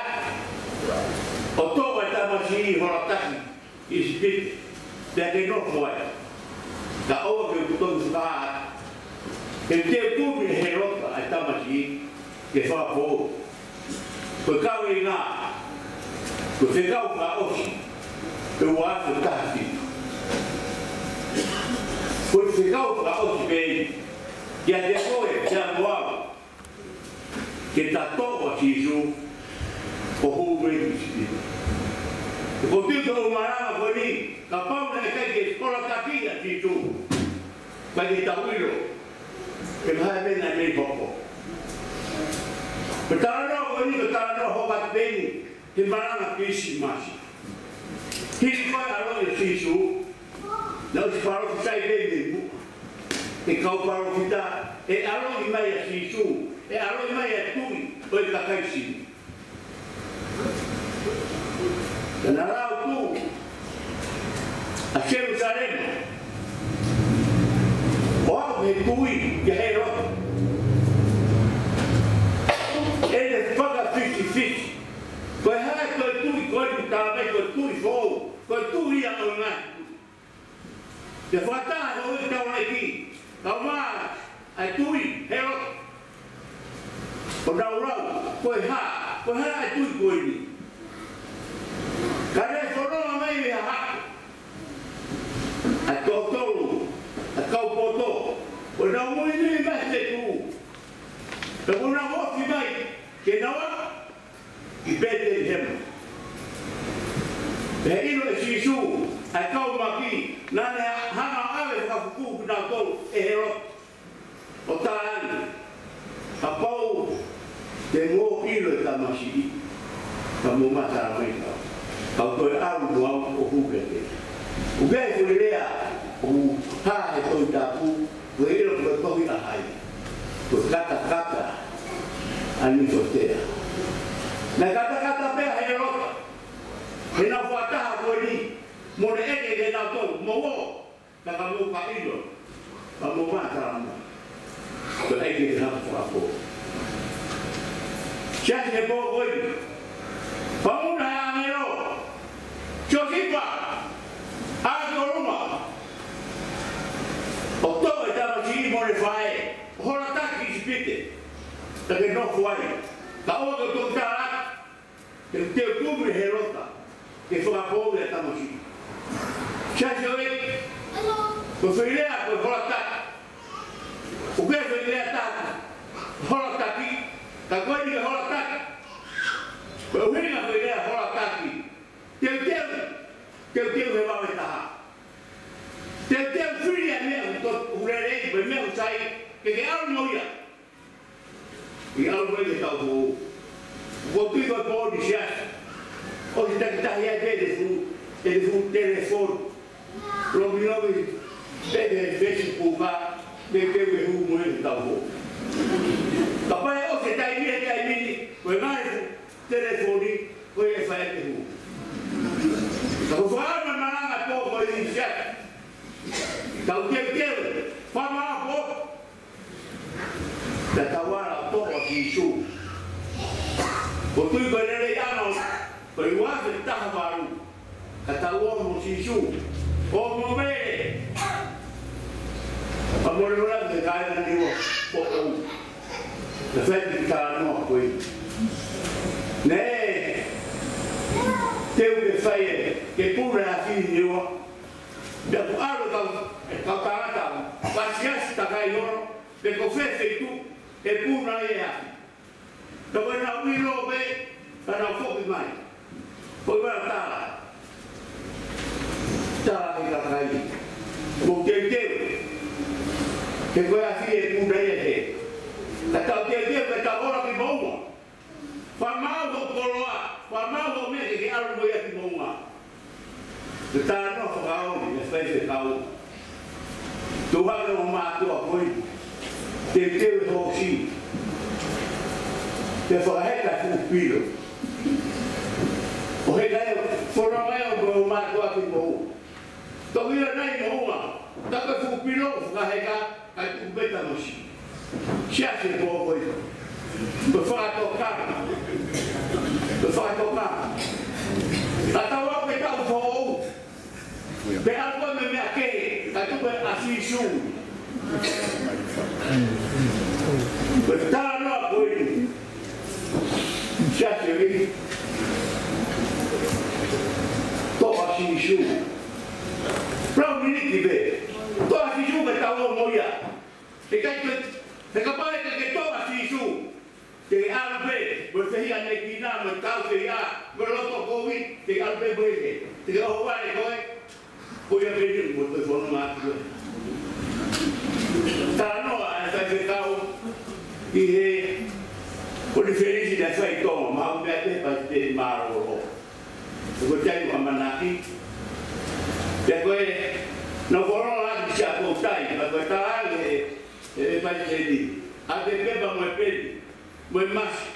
ʻo toʻo e tamasiʻi hola tahi ʻi ʻIsipite, pea ke nofo ai. Ka ʻoua ke u toki fakahā atu, he te u kumi ʻe Hēlota ʻa e tamasiʻi ke fakapoʻuli. Ko e kaveinga, Ko e fekau fakaʻosi, ʻe ua afe taha fitu. Ko e fekau fakaʻosi pē eni, kiate koe, kiate au, ke ta toʻo ʻa Sīsū, ʻo hū mei ʻIsipite. Ko e tui ko e malanga ko eni, kapau naʻe ʻikai ke holataki ʻa Sīsū, ʻikai ke tau ʻilo pe ko e hā e meʻa naʻe mei hoko. Ko e talanoa ko eni, ko e talanoa hoka pē eni he malanga Kilisimasi. Hili ko ē e ʻaloʻi ʻo Sīsū, naʻe ʻosi palōfisai pē mei muʻa ʻe he kau palōfita ʻe ʻaloʻi mai ʻa Sīsū, ʻe ʻaloʻi mai ʻa e Tuʻi ʻo e kakai Siu. Naʻa na lau tuʻu ʻa Selūsalema ʻo aʻu ki he kui kia Hēlota, ʻene fakafisifisi: Ko e hā e toe tuʻi ko eni ʻoku tala mai ko e tuʻi foʻou, ko e tuʻi ia ʻo e ngaahi tuʻi? Pea fakataha e houʻeiki taulaʻeiki, kae ʻumaʻā ʻa e tuʻi Hēlota, ʻo nau lau: Ko e hā, ko e hā e tuʻi ko eni? Ka naʻe fononga mai mei hahake ʻa e toko tolu ʻo e kau poto, ʻo nau muimui mai he fetuʻu, pea kuo nau ofi mai ke nau aʻu ki Petelihema. Pea ʻilo ʻe Sīsū ʻa e kau maki, naʻa ne hanga ʻo ʻave fakafufū kinautolu ʻe Hēlota, ʻo talaange: Kapau te mou ʻilo e tamasiʻi, ka mou matalamai kau, kau toe ʻalu mo au ʻo hū kiate ia. ʻOku ʻi ai e foʻi lea ʻoku hā he Tohi Tapu, ʻoku ʻikai ʻilo pe ko e tohi ʻa hai. Ko e katakata ʻa Nifotea. Naʻe katakata pē ʻa Hēlota heʻenau fakataha ko eni, mo ne ʻeke kiate kinautolu: Mou ō, ka ka mou ka ʻilo, ka mou matalamai. Ko e ʻai ke te hanga fakapō. Siasi, he pō ko eni, fakamoʻoni ʻa e ʻāngelo: Siosifa, ʻā ki ho luma, ʻo toʻo e tamasiʻi mo ʻene faʻē, ʻo holataki ki ʻIsipite, ka ke nofo ai, kae ʻoua ke u toki tala atu te u teu kumi ʻe Hēlota ke fakapoʻuli ʻa e tamasiʻi. Siasi, ʻoku ʻi ai e foʻi lea ko e holataki. ʻOku ʻi ai e foʻi lea ʻe taha, holataki, ka ko eni ko e holataki. Ko e ʻuhinga e foʻi lea holataki: Teuteu, teuteu he vao ʻe taha. Teuteu, fili ʻa e meʻa ʻoku to-, ʻoku lelei, mo e meʻa ʻoku sai, ke ke ʻalu mo ia. ʻI ʻalu mai ki he taʻu foʻou. Ko e tui ko e pō ni, siasi, ʻosi takitaha ai pē ʻene fuʻu, ʻene fuʻu telefoni. Lomilomi pē he Facebook, ka ke ke ke hū mo e taʻu foʻou. Kapau ʻe ʻosi e taimi, e taimi ni, ko e ngaahi fuʻu telefoni, ko e fai ke hū. Ka ko e fakaʻamu e malanga pō ko eni, siasi, tau teuteu, fakamāʻopoʻopo, pea tau ala ʻo toʻo ʻa Sīsū. Ko e tui ko e lelei ʻana ʻo, ko e ua afe taha valu, ka tau ō mo Sīsū, ō mo Mele, ʻa Molemole mo e kāinga Niua foʻou. Naʻe fai e kiʻi talanoa ko ē. Naʻe teu ke fai e, ke puna e afi ʻi Niua. Pea kuo ʻalu e kau, e kau tangata, fai siasi takai ono, pe ko fē feituʻu ʻe puna ai e afi. Pea ko ʻenau ʻilo pē, ka nau foki mai. Ko e meʻa tala, tala ki he kakai: Mou teuteu, he ko e afi ʻe puna ia hē. Ka tau teuteu, pea tau ō ki moʻunga. Fakamaau hoʻo koloa, fakamaau hoʻo meʻa ke ke ʻalu mo ia ki moʻunga. Ko e talanoa fakaoli ʻa e faifekau. Tuʻu hake hoʻo mātuʻa ko ē, teuteu e hoosi, pea fakaheka e fuʻu pilo, ʻo heka ai, fononga ai hoʻo mātuʻa ki moʻunga. Toki ʻilo nai moʻunga, taku e fuʻu pilo ʻoku fakaheka, kae tuku pē tamasiʻi. Siasi, he pō ko ē, ko e fakatokanga. Ko e fakatokanga. Ka tau aʻu ki he taʻu foʻou, pea ʻalu koe mo e meʻa kehe, kae tuku ʻa Sīsū. Ko e talanoa ko ē, siasi, ʻoku Sīsū. Lau miniti pē. Toʻo ʻa Sīsū ke tau ō mo ia. He ʻikai ke, he kapau ʻe ʻikai ke toʻo ʻa Sīsū, te ke ʻalu pē mo e fehiʻanekina, mo e kau fehiʻa, mo e loto kovi, te ke ʻalu pē mo e hē. Te ke ʻohovale koe. Ko ia pē eni ʻoku ou fononga atu ai. Talanoa ʻa e faifekau ʻi he konifelenisi naʻe fai ʻi Tonga, maʻu meʻa pē palesiteni mālōlō. Ko e taimi ʻamanaki. Pea ko e, naʻa ku fononga atu ki Siaʻatoutai, pea ko e talaange ʻe he, ʻe he palesiteni, ʻai e pepa mo e peni, mo e masi.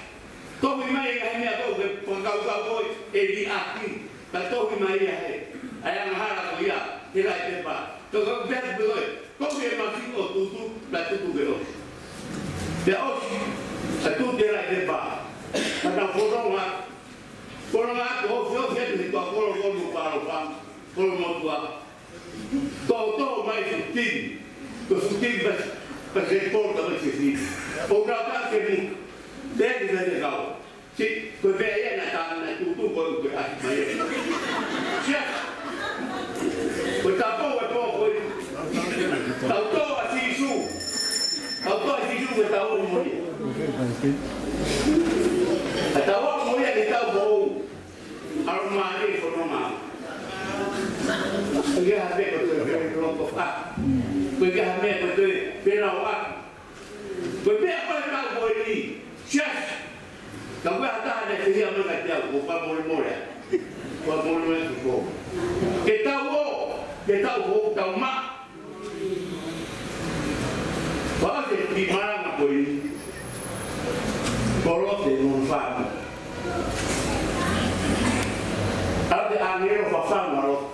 Tohi mai e ngaahi meʻa ʻoku ke fakakaukau koe ʻe liʻaki. Ka tohi mai ia he, ʻa e angahala ko ia, he laʻi pepa. Ka ko e pehē pē koe, tohi e masi ʻo tutu, ka tutu ke ʻosi. Pea ʻosi, ka tutu e laʻi pepa. Ka tau fononga, fononga atu, ʻosi, ʻosi atu he toa kolo, kolo, kolo, kolo motuʻa. Tō, tō mai fuʻu timi. Ko e fuʻu timi pa, pa se polo ka mai se timi. ʻO ka ka ke mu. Te ki te te kau. Si, ko e meʻa ia naʻa ta, naʻa tutu ko e ʻasi mai. Sia. Ko e tapo e po ko e. Tau tō ʻa Sīsū. Tau tō ʻa Sīsū ko e tau mo ia. Ka tau mo ia ke tau mo. ʻAlu mālie fononga. Ko e hā e meʻa ko e toe pē loto ʻa. Ko e hā e meʻa ko e toe pē lau ʻa. Ko e meʻa ko e tau ko eni. Siasi. Ka ko e hā taha naʻe fihia mai kiate au, ko e fakamolemole. Fakamolemole ki ko. Ke tau ō, ke tau ō, tau maʻu. Pea ʻoku ou kiʻi malanga ko eni. Ko Lote mo hono fāmili. ʻAlu e ʻāngelo ʻo fafanga ʻa Lote.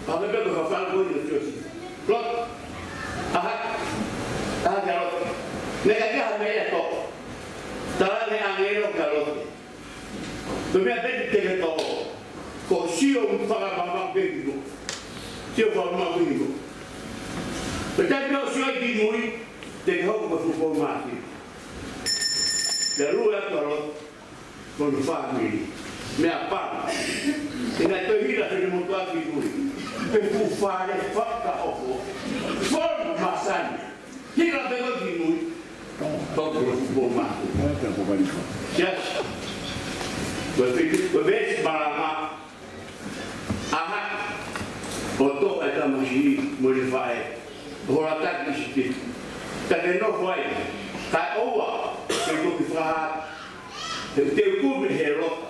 Pea pehē ko e fafanga ko eni ʻo Siosi. Lote. ʻAha. ʻAha kia Lote. Naʻe ʻikai ke ʻi ai ha meʻa ia ʻe toʻo. Talaange ʻe he ʻāngelo kia Lote. Ko e meʻa pē te ke toʻo, ko e sio fakamamaʻu pē ki muʻa. Sio fakamamaʻu pē ki muʻa. Pea taimi ʻoku sio ai ki mui, te ke hoko ko e fuʻu pou māfana. Pea lue atu ʻa Lote, mo hono fāmili. Meʻapango. ʻIkai toe hila finemotuʻa ki mui. Pe fuʻu fale fakaʻofoʻofa. Fonu masani. Hila pē ko ē ki mui. Tau ko e fuʻu pou māfana. Yes. Ko e fiki, ko e veesi malanga. ʻAha. ʻO toʻo e tamasiʻi mo ʻene faʻē. Hola taki ʻIsipite. Ka ke nofo ai. Kae ʻoua ke toki fakahā. He te u kumi ʻe Hēlota.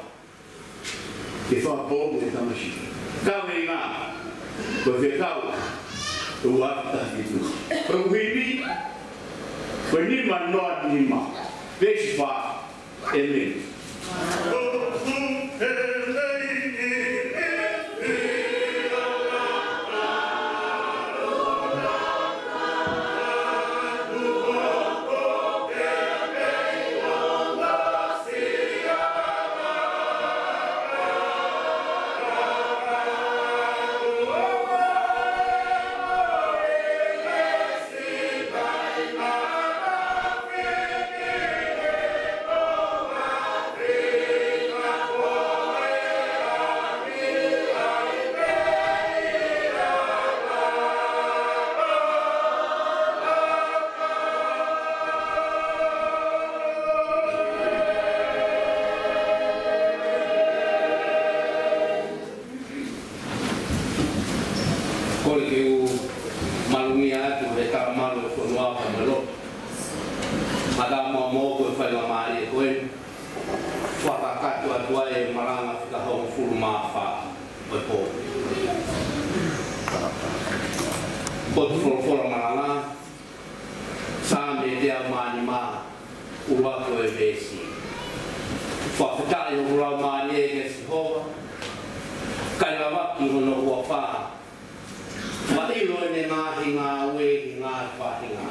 Ke fakapō mo e tamasiʻi. Kaveinga, ko e fekau ʻe ua afe taha fitu. Ko e ʻuhimi, ko e nima noa nima. Veesi fā, ʻēmeni. Kole ke u malungia atu he tau malu e fonua ka melo. Mata mo mo ko e faingamālie ko eni. Fakakakato atu ai e malanga fika hongofulu mā fā ʻo e pō. Ko e folofola malanga, Saame teau mā nima, ʻuluaki ʻo e veesi. Fakafetaʻi hoku laumālie kia Sihova, kae lavaki hono huafa, fakaʻilo ʻene ngaahi ngāue ki he ngaahi faʻahinga.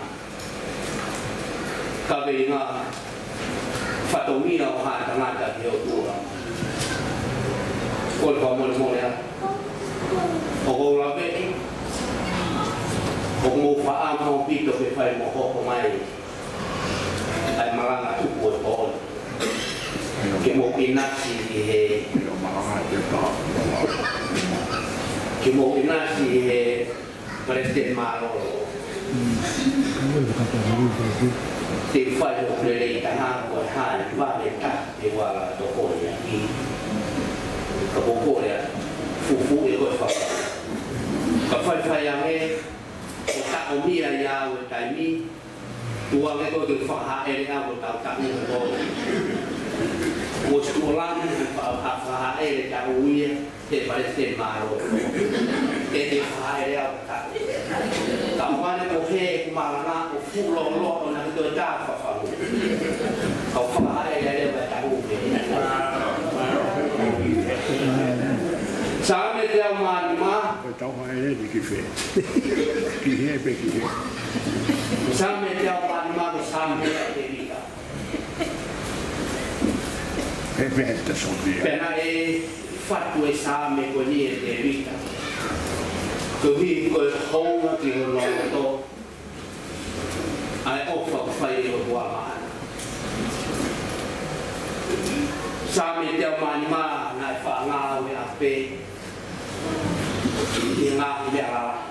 Kaveinga, fatongia ʻo haʻa tangata ki he ʻOtua. Kole fakamolemole atu. ʻOku ou laveʻi, ʻoku mou faʻa maʻu ʻaupito ke fai mo hoko mai ʻa e malanga tuku ʻo e pō ni. Ke mou ʻinasi ʻi he Mou ʻinasi he Palesiteni Mālōlō. Te u fai hoku lelei taha ko e hā e vale taha ʻe ua la tokoni ʻaki. Ka ko e kole ʻa e fufuuʻi ko e faka. Ka faifai ange, ʻo taʻomia ia ʻa e taimi, tuku ange ko e ke fakahaʻele ʻa hotau taʻu ko. Ko e tuʻo langi, fa-, fa-, fakahaʻele taʻu ia, he Palesiteni Mālōlō. Ke ke fakahaʻele ʻa hotau taʻu. Ka ʻoku ʻi ai ko e hē ʻeku malanga ʻo fuʻu lōloa ʻo na ke toe tā fafamu. Kau fakahaʻele ʻa e leva taʻu ke. Saame teau mā nima. Ko e tau haʻele ni ki fē. Ki hē pe ki hē. Saame teau mā nima ko e Saame ʻa Tēvita. He pehē ta sōtia. Pea naʻe fatu e Saame ko eni ʻe Tēvita. Koeʻuhi ko e hounga ki hono loto ʻa e ʻofa kuo fai ʻe he ʻOtua maʻana. Saame teau mā nima naʻe faʻa ngāueʻaki pē ʻi he ngaahi meʻa lalahi.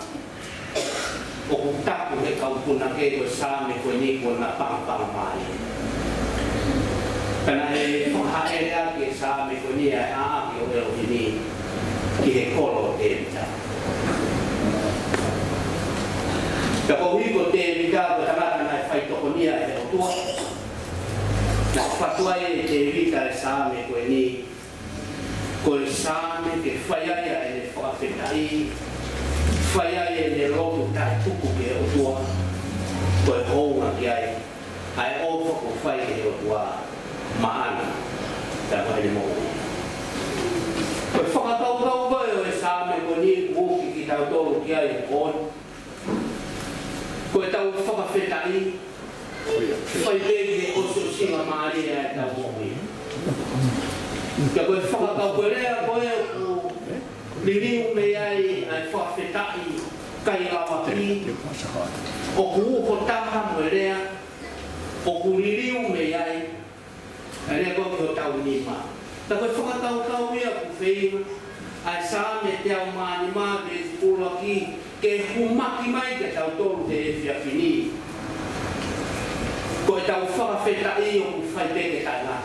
ʻOku tapu he kau punake ko e Saame ko eni kuo na pangapanga mai. Ka naʻe fakahaʻele ʻaki e Saame ko eni ʻa e ʻaʻake ʻo ʻElohimi ki he kolo ʻo Tēvita. Pea koeʻuhi ko Tēvita ko e tangata naʻe fai tokonia ʻe he ʻOtua, naʻe fatu ai ʻe Tēvita e Saame ko eni, ko e Saame ke fai ai ʻa ʻene fakafetaʻi, fai ai ʻene lotu taʻetuku ki he ʻOtua, ko e hounga ki ai ʻa e ʻofa kuo fai ʻe he ʻOtua maʻana, pea mo ʻene moʻui. Ko e fakakaukau ko ē ʻo e Saame ko eni ʻoku ui kitautolu ki ai he pō ni, ko ʻetau fakafetaʻi, fai pē ki he ʻosiʻosingamālie ʻa ʻetau moʻui. Pea ko e fakakaukau ko e lea ko ē ʻoku liliu mei ai ʻa e fakafetaʻi kai lavaki, ʻoku uho taha mo e lea ʻoku liliu mei ai ʻa e lea ko ē ki hotau nima. Ka ko e fakakaukau ia ʻoku feinga ʻa e Saame teau mā nima veesi ʻuluaki ke humaki mai kiate kitautolu he efiafi ni. Ko ʻetau fakafetaʻi ʻoku fai pē ke taʻengata.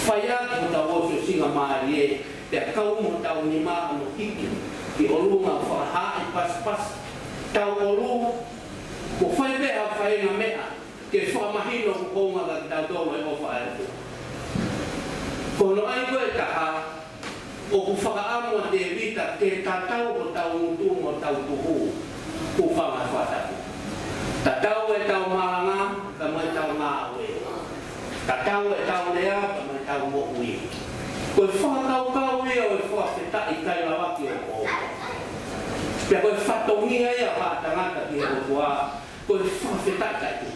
Fai ʻaki hotau ʻosiʻosingamālie, pea kau mo hotau nima ʻo hiki ki ʻolunga, fakahaaʻi pasipasi, tauʻolunga, mo fai pē ha faʻahinga meʻa ke fakamahino ʻoku hounga kiate kitautolu e ʻofa ʻa e ʻOtua. Ko hono ʻai ko ē ʻe taha, ʻoku fakaʻamu ʻa Tēvita ke tatau hotau ngutu mo hotau tuhu, hūfanga he fakatapu. Tatau ʻetau malanga, pea mo ʻetau ngāue. Tatau ʻetau lea, pea mo ʻetau moʻui. Ko e fakakaukau ia ʻo e fakafetaʻi kai lavaki ʻo e ʻOtua. Pea ko e fatongia ia ʻo haʻa tangata ki he ʻOtua, ko e fakafetaʻi taʻetuku.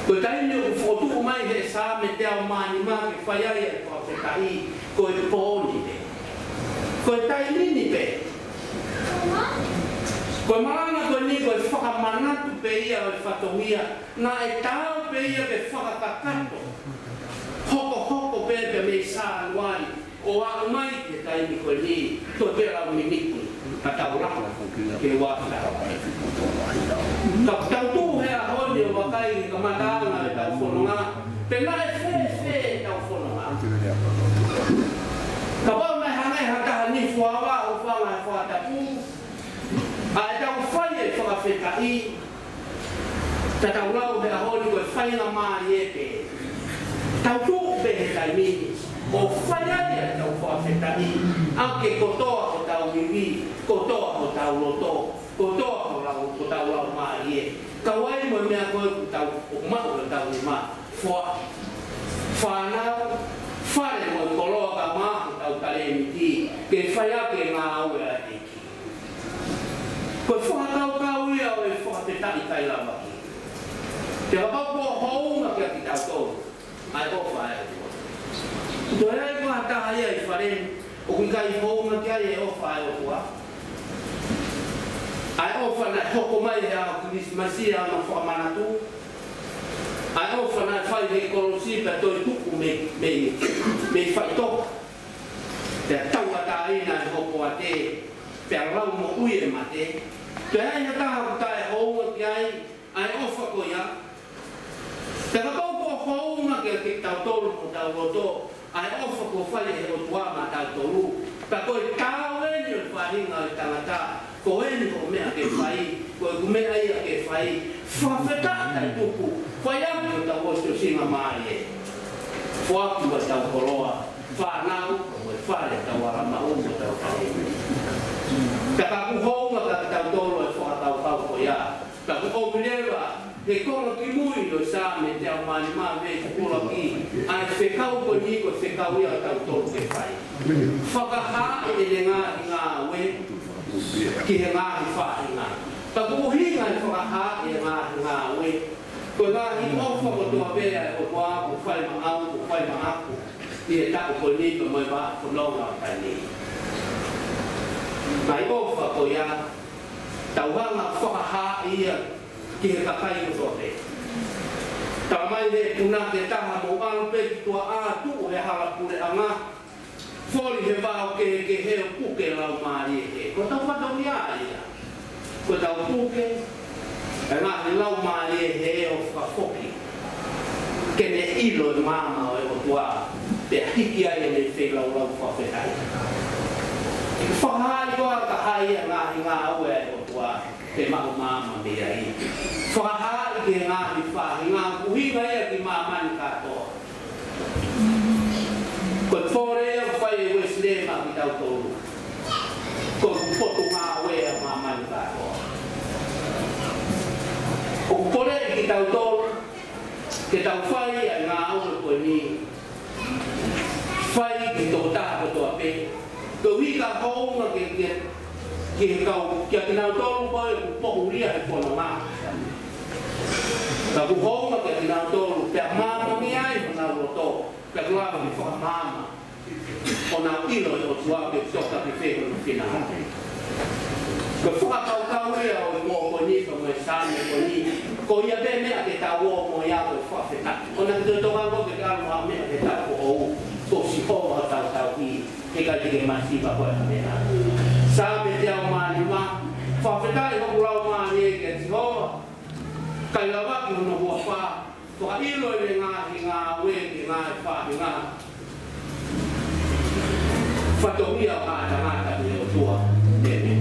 Ko e taimi ʻoku fokotuʻu mai he Saame teau mā nima ke fai ai e fakafetaʻi, ko e pō ni pē. Ko e taimi ni pē. Ko e malanga ko eni ko e fakamanatu pē ia ʻo e fatongia, naʻe taau pē ia ke fakakakato, hokohoko pē pē mei Sānuali ʻo aʻu mai ki he taimi ko eni, toe pē lau miniti, ka tau lava ke ua ki tau. Ka tau tuʻu he ʻaho ni ʻo vakai ki he kamataʻanga ʻetau fononga, pe naʻe fēfē ʻetau fononga. Kapau naʻe hangē ha taha ni fuava ʻo fanga he fakatapu, ʻa ʻetau fai e fakafetaʻi, ka tau lau he ʻaho ni ko e faingamālie pē. Tau tuʻu pē he taimi ni ʻo fai ai ʻetau fakafetaʻi, ʻaki kotoa hotau ivi, kotoa hotau loto, kotoa hotau, hotau laumālie. Kau ai mo e meʻa ko ē ʻoku tau, ʻoku maʻu hotau nima, foa, fānau, fale mo e koloa ka maʻu hotau talēniti, ke fai ʻaki e ngāue ʻa e ʻEiki. Ko e fakakaukau ia ʻo e fakafetaʻi kai lavaki. Pea kapau kuo hounga kiate kitautolu ʻa e ʻofa ʻa e ʻOtua. Toe ʻi ai ha taha ia ʻi fale ni ʻoku ʻikai hounga ki ai e ʻofa ʻa e ʻOtua. ʻA e ʻofa naʻe hoko mai he ʻaho Kilisimasi ʻa hono fakamanatu. ʻA e ʻofa naʻe fai he kolosi pea toe tuku mei, mei, mei faʻitoka. Pea tauʻatāina e hopo mate, pea lau moʻui e mate. Pea ʻi ai ha taha ʻoku taʻehounga ki ai ʻa e ʻofa ko ia. Pea kapau kuo hounga kiate kitautolu mo hotau loto ʻa e ʻofa kuo fai ʻe he ʻOtua maʻatautolu, pea ko e taau eni ʻo e faʻahinga ʻo e tangata, ko eni hoʻo meʻa ke fai, ko ʻeku meʻa ia ke fai, fakafetaʻi taʻetuku, fai atu hotau ʻosiʻosingamālie, foaki ʻetau koloa, fānau, mo e fale ʻetau ala maʻu mo ʻetau fale. Pea kapau kuo hounga kiate kitautolu e fakakaukau ko ia, pea kuo ʻomi leva he konga kimui ʻo e Saame teau mā nima, veesi ʻuluaki, ʻa e fekau ko eni ko e fekau ia ʻatautolu ke fai. Fakahaaʻi ʻene ngaahi ngāue ki he ngaahi faʻahinga. Pea ko e ʻuhinga e fakahaaʻi e ngaahi ngāue, ko e ngaahi ʻofa kotoa pē ʻa e ʻOtua kuo fai maʻau, kuo fai maʻaku ʻi he taʻu ko eni pea mo e vaʻa fononga ko eni. Ngaahi ʻofa ko ia, tau hanga fakahaaʻi ia ki he kakai kotoa pē. Talamai ʻe he punake ʻe taha, mou ʻalu pē ki tuʻa ʻo tuʻu he hala puleʻanga, foli he vao kehekehe ʻo puke laumālie hē. Ko hotau fatongia ia. Ko ʻetau puke e ngaahi laumālie hē ʻo fakafoki ke ne ʻilo e maama ʻo e ʻOtua, pea hiki ai ʻene feilaulau fakafetaʻi. Fakahaaʻi koā ka ʻi ai ha ngaahi ngāue ʻa e ʻOtua ʻe maʻu maama mei ai? Fakahaaʻi ki he ngaahi faʻahinga, ʻuhinga ia ki māmani kātoa. Ko e pole ia ʻoku fai ʻe Uēsile maʻa kitautolu. Ko e potungāue ʻa māmani kātoa. ʻOku poleʻi kitautolu ke tau fai ʻa e ngāue ko eni, fai ki he tokotaha kotoa pē, koeʻuhi ka hounga ke, ke, ki he kau, kiate kinautolu ko ē ʻoku pohulia he fononga. Ka kuo hounga kiate kinautolu, pea māmani ai honau loto, pea kuo lava ke fakamaama honau ʻilo e ʻOtua pe toka ki fē hono finangalo. Ko e fakakaukau ia ʻo e kuonga ko eni, ko e Saame ko eni, ko ia pē meʻa ke tau ō mo ia ko e fakafetaʻi. ʻOua naʻa ke toe tokanga koe ke ʻalu ha meʻa ke tau ko ʻou, ko Sihova hotau tauhi, heʻikai te ke masiva koe ha meʻa. Saame teau mā nima, fakafetaʻi hoku laumālie kia Sihova, kae lavaki hono huafa, fakaʻilo ʻene ngaahi ngāue ki he ngaahi faʻahinga. Fatongia ʻo e tangata ʻi he ʻOtua. ʻĒmeni.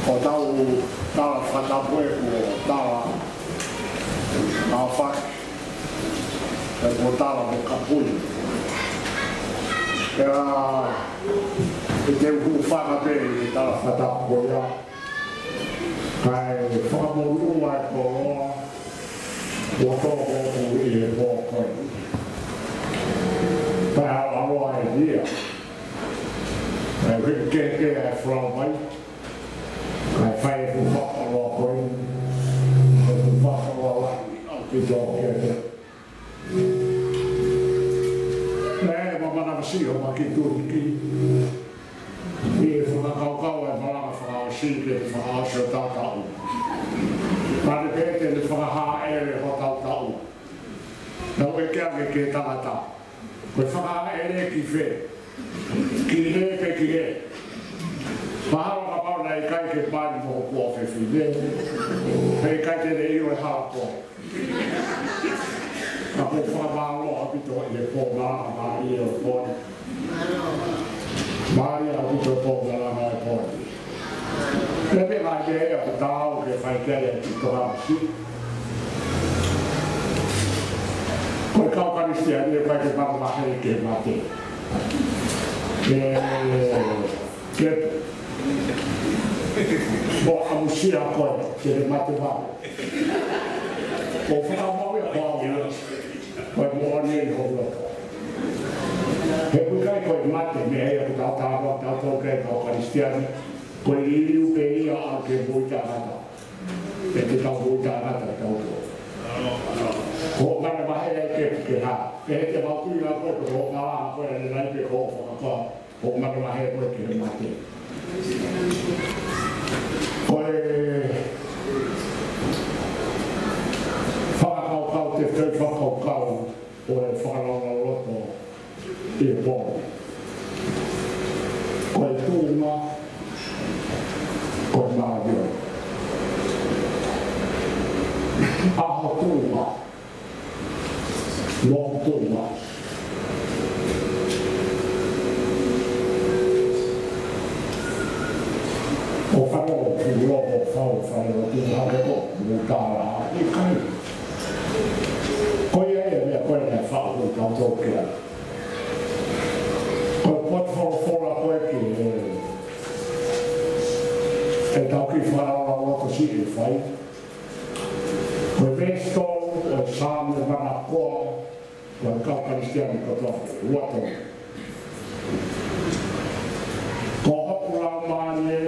Ko ʻetau tala fakatapu ē, ko e tala ʻa fak, ē, ko e tala mo kapui. Pea ʻe te u hūfanga pē ʻi he tala fakatapu ko ia. Kae fakamonū ʻa e koloa kuo tō ʻi he pō ko ē. Pea ʻaloʻalo ʻa e nia. Kae hiki kehekehe ʻa e folau mai. Kae fai ʻeku fakakoloa ko ē. ʻEku fakakoloa lahi ʻaupito kiate koe. Naʻe mamana masiʻi hoʻo makituliki ʻi he fakakaukau ʻa e malanga fakaʻosi ke te fakaʻosi hotau taʻu. Pea te pehē te ne fakahāʻele hotau taʻu. Naʻa ku ʻeke ange ki he tangata, ko e fakahāʻele ki fē? Ki hē pe ki hē? Mahalo kapau naʻe ʻikai ke mali mo hoku ʻofefine, heʻikai te ne ʻilo e hala ko ē. Ka ʻoku ou fakamālō ʻaupito ʻi he pō malanga mālie ʻo e pō ni. Mālie ʻaupito e pō malanga ʻo e pō ni. Pea pē mai ke ʻoku tau ke fai ki ai e tokanga masiʻi. Ko e kau Kalisitiane ʻoku ʻikai ke mavahe ki he mate. ʻE, ke, mo amusia koe, ke ne mate vau. Ko e fakamaau ia ko au ia, ko e moʻoni ʻi hoku loto. He ʻoku ʻikai ko e mate meʻa ia ʻoku tau talanoa, tau tau ki ai kau Kalisitiane, ko e liliu pē ia ʻa e moʻui taʻengata. ʻE te tau moʻui taʻengata ʻe tau tō. Ko hoʻo manavahē ai ke, ke hā. Pehē te mau kui la koe, ko hoʻo malanga koe, ʻa e lai pē ko hoʻo fakakau, hoʻo manavahē koe ki he mate. Ko e fakakaukau, te u toe fakakaukau, ko e fakalaulauloto ʻi he pō. Ko e tuʻunga, ko e māʻoniʻoni. ʻA ho tuʻunga, mo hoku tuʻunga. ʻO fano, ʻo fano, ʻo fano, ʻo fano, ʻo fano, ʻo fano, ʻikai. Ko ia ia meʻa ko ē naʻe faʻu ʻo tau tau ki ai. Ko e potu folofola ko ē ki he, ʻe tau kiʻi fakalaulauloto siʻi ʻe fai. Ko e veesi tolu ʻo e Saame vanakoa, ko e kau Kalisitiane kotoa, ua tolu. Ko hoku laumālie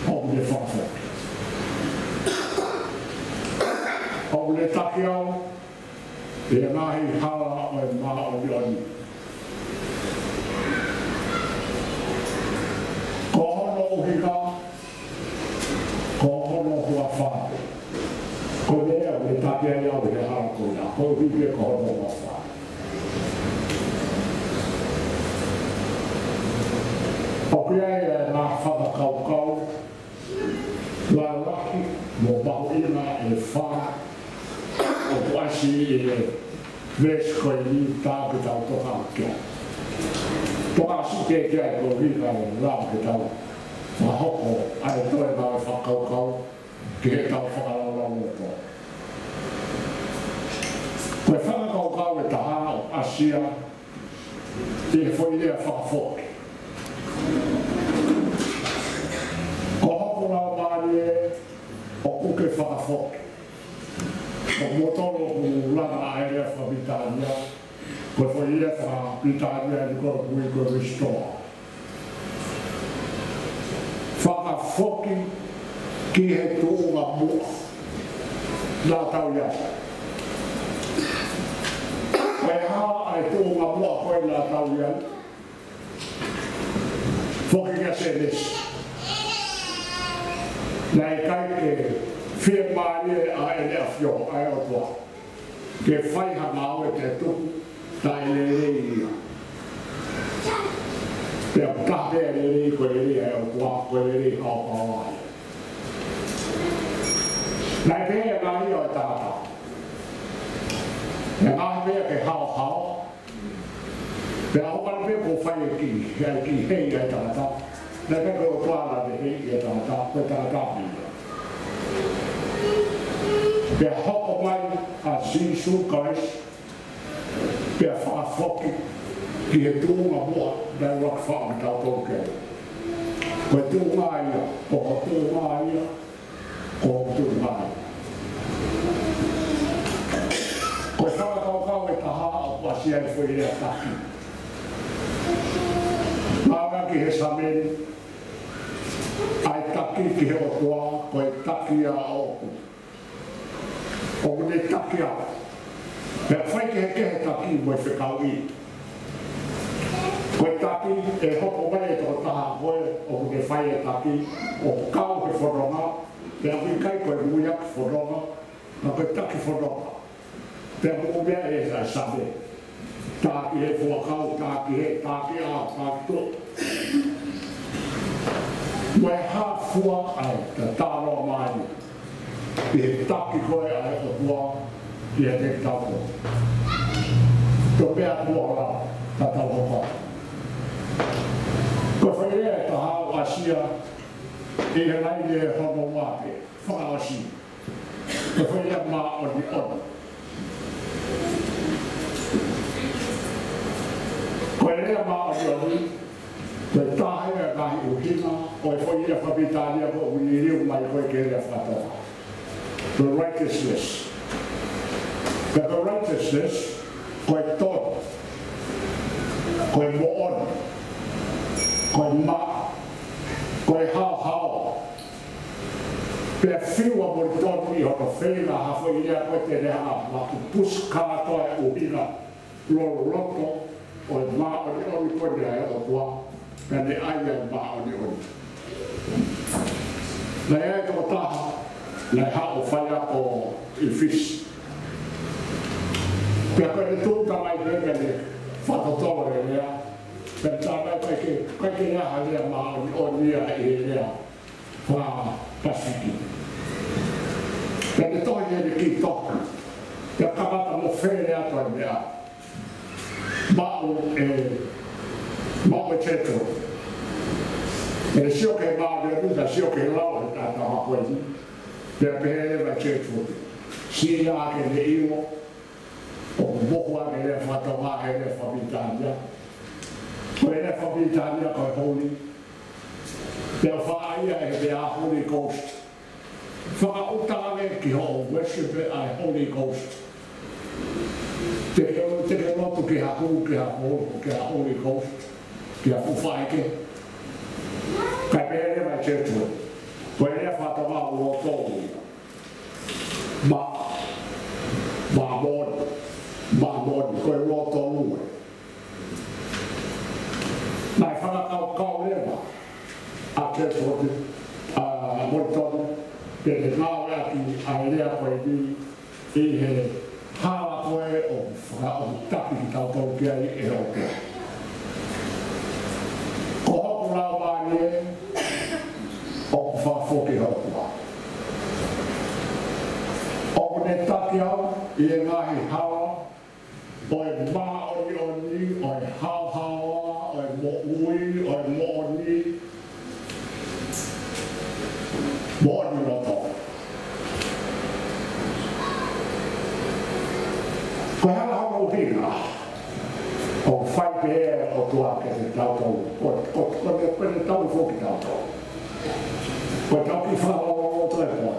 ʻoku ne fakafoki. ʻOku ne taki au ʻi he ngaahi hala ʻo e māʻoniʻoni. Ko hono ʻuhinga, ko hono huafa. Ko e meʻa ʻoku ne taki ai au ʻi he hala ko ia, koeʻuhi ko hono huafa. ʻOku ʻi ai e ngaahi fakakaukau lalahi mo mahuʻinga ʻe fā ʻoku ʻasi ʻi he veesi ko eni, tā ke tau toka atu ki ai. Toka ʻasi pē ki ai koeʻuhi kae lava ke tau fakahoko ʻa e toe ngāue fakakaukau ki heʻetau fakalaulauloto. Ko e fakakaukau ʻe taha ʻoku ʻasi ia ʻi he foʻi lea fakafoki. Ko hoku laumālie ʻoku ke fakafoki. Ko moutolu ʻoku langa ʻa e lea fakapilitānia, ko e foʻi lea fakapilitānia eni ko e ui ko e restore. Fakafoki ki he tuʻunga muʻa naʻa tau ʻi ai. Ko e hā ʻa e tuʻunga muʻa ko ē naʻa tau ʻi ai? Foki kia Sēnesi. Naʻe ʻikai ke fiemālie ʻa ʻEne ʻAfio, ʻa e ʻOtua, ke fai ha ngāue ke tuku taʻelelei ia. Pea ʻoku taha pē ʻa e lelei, ko e lelei ʻa e ʻOtua, ko e lelei haohaoa ia. Naʻe pehē ʻa e ngaahi ʻo e tangata. ʻE ngaahi pē ke haohaoa. Pea ʻoku ʻikai pē ke fai e kiʻi, e kiʻi hei ʻa e tangata. Naʻe ʻikai ko e ʻOtua naʻa ne hei ʻa e tangata, ko e tangata pē ia. Pea hoko mai ʻa Sīsū Kalaisi, pea fakafoki ki he tuʻunga muʻa naʻe ʻuluaki faʻu kitautolu ki ai. Ko e tuʻunga ia, ko e tuʻunga ia, ko e tuʻunga ia. Ko e fakakaukau ʻe taha ʻoku ʻasi ai e foʻi lea taki. Langa ki he Saame ni, ʻa e taki ki he ʻOtua, ko e taki ia ʻoʻoku. ʻOku ne taki au. Pea fai kehekehe e taki mo e fekauʻi. Ko e taki ʻe hoko mai e tokotaha ko ē ʻoku ne fai e taki, ʻo kau he fononga, pea ʻoku ʻikai ko e muiaki fononga, ka ko e taki fononga. Pea ʻoku meʻa ʻe he Saame. Taki he fuakau, taki he, taki ʻa, taki tō. Mo e hā fua ʻa e tatalo mai ʻi he taki ko ē ʻa e ʻOtua ʻiate kitautolu. Tō pea kuo la tatalo ko. Ko e foʻi lea ʻe taha ʻoku ʻasi ia ʻi he laine hono ua pē, fakaʻosi. Ko e foʻi lea māʻoniʻoni. Lea māʻoniʻoni, ko e taha ia e ngaahi ʻuhinga ʻo e foʻi lea fakapilitānia ko ē ʻoku liliu mai ko ē ki he lea faka-Tonga. The righteousness. Ka ko e righteousness, ko e tonu, ko e moʻoni, ko e maʻa, ko e haohaoa. Pea fiu ʻa Molitoni ʻi hono feinga ha foʻi lea ko ē te ne hanga ʻo maʻu pusi kātoa e ʻuhinga loloto ʻo e māʻoniʻoni ko eni ʻa e ʻOtua, pea ne ʻai ʻa e māʻoniʻoni. Naʻe ʻi ai e tokotaha naʻe haʻu ʻo faiako ʻi Fisi. Pea ko ʻene tuʻuta mai pē pea ne fakatotolo e lea, pea ne talamai ʻikai ke, ʻikai ke ʻi ai ha lea māʻoniʻoni ia ʻi he lea faka-Pasifiki. Pea ne tohi ʻene kiʻi tohi, pea kamata mo fele atu ʻa e meʻa. Maʻu e, maʻu e Churchill. ʻE sio ki he māʻoniʻoni, sio ki he lau ʻa e tangata ko eni. Pea pehē leva ʻe Churchill, siʻi ā ke ne ʻilo ʻoku mohu ʻa e lea faka-Tonga he lea fakapilitānia. Ko e lea fakapilitānia ko e holy. Pea fai ia he meʻa Holy Ghost. Fakaʻuta ange ki hoʻo worship ʻa e Holy Ghost. Te ke, te ke lotu ki ha hu, ki ha hu, ki ha Holy Ghost, ki ha fuʻu faʻahikehe. Kae pehē leva ʻe Churchill, ko e lea faka-Tonga ʻoku lōtolu ia. Maʻa, maʻa moʻoni, maʻa moʻoni, ko e lōtolu ē. Naʻe fakakaukau leva ʻa Churchill, ʻa Molitoni, ke ne ngāueʻaki ʻa e lea ko eni ʻi he hala ko ē ʻoku faka-, ʻoku taki kitautolu ki ai ʻe he ʻOtua. Ko hoku laumālie ʻoku fakafoki ʻe he ʻOtua. ʻOku ne taki au ʻi he ngaahi hala ʻo e māʻoniʻoni, ʻo e haohaoa, ʻo e moʻui, ʻo e moʻoni, moʻoni loto. Ko e hā hono ʻuhinga ʻoku fai pehē ʻe he ʻOtua kiate kitautolu? Ko, ko, ko ʻene, ko ʻene tauhi foki kitautolu. Ko ʻetau kiʻi fakaloloto e poa.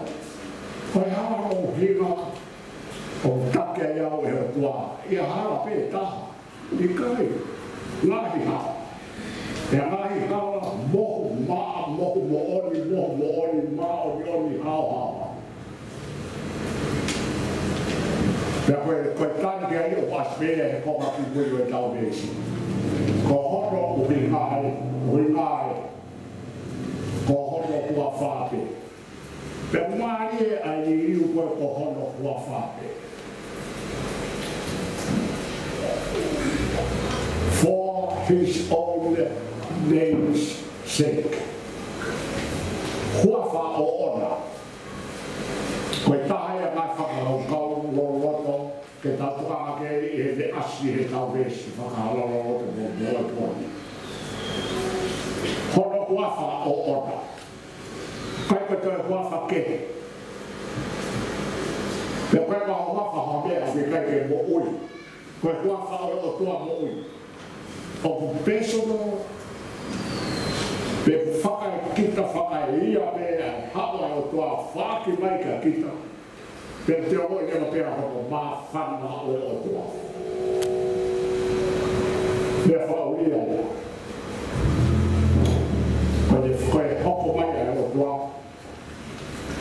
Ko e hā hono ʻuhinga ʻoku taki ai au ʻe he ʻOtua ʻi ha hala pē taha? ʻIkai. Ngaahi hala. ʻI he ngaahi hala, mohu maʻa, mohu moʻoni, mohu moʻoni, māʻoniʻoni, haohaoa. Pea ko e, ko e tali ki ai ʻoku ʻasi pē ia he konga kimui ʻo ʻetau veesi. Ko hono ʻuhinga ē, ʻuhinga ē, ko hono huafa pē. Pea mālie ʻa e liliu ko ē, ko hono huafa pē. For his own name's sake. Huafa ʻoʻona. Ko e taha ia e ngaahi fakakaukau loloto ke tau tokanga ki ai ʻi he veesi, ʻi heʻetau veesi fakaloloto mo moe poni. Hono huafa ʻoʻona. ʻIkai ko e toe huafa kehe. Pea ko e huafa ha meʻa ʻoku ʻikai ke moʻui. Ko e huafa ʻo e ʻOtua moʻui. ʻOku personal, pea ʻoku fakaekita, fakaeia pē ʻa e haʻu ʻa e ʻOtua ʻo foaki mai kia kita. Pea te ongoʻi leva pē ʻa hono māfana ʻo e ʻOtua. Pea fakaʻulia ia. Ko e, ko e hoko mai ʻa e ʻOtua.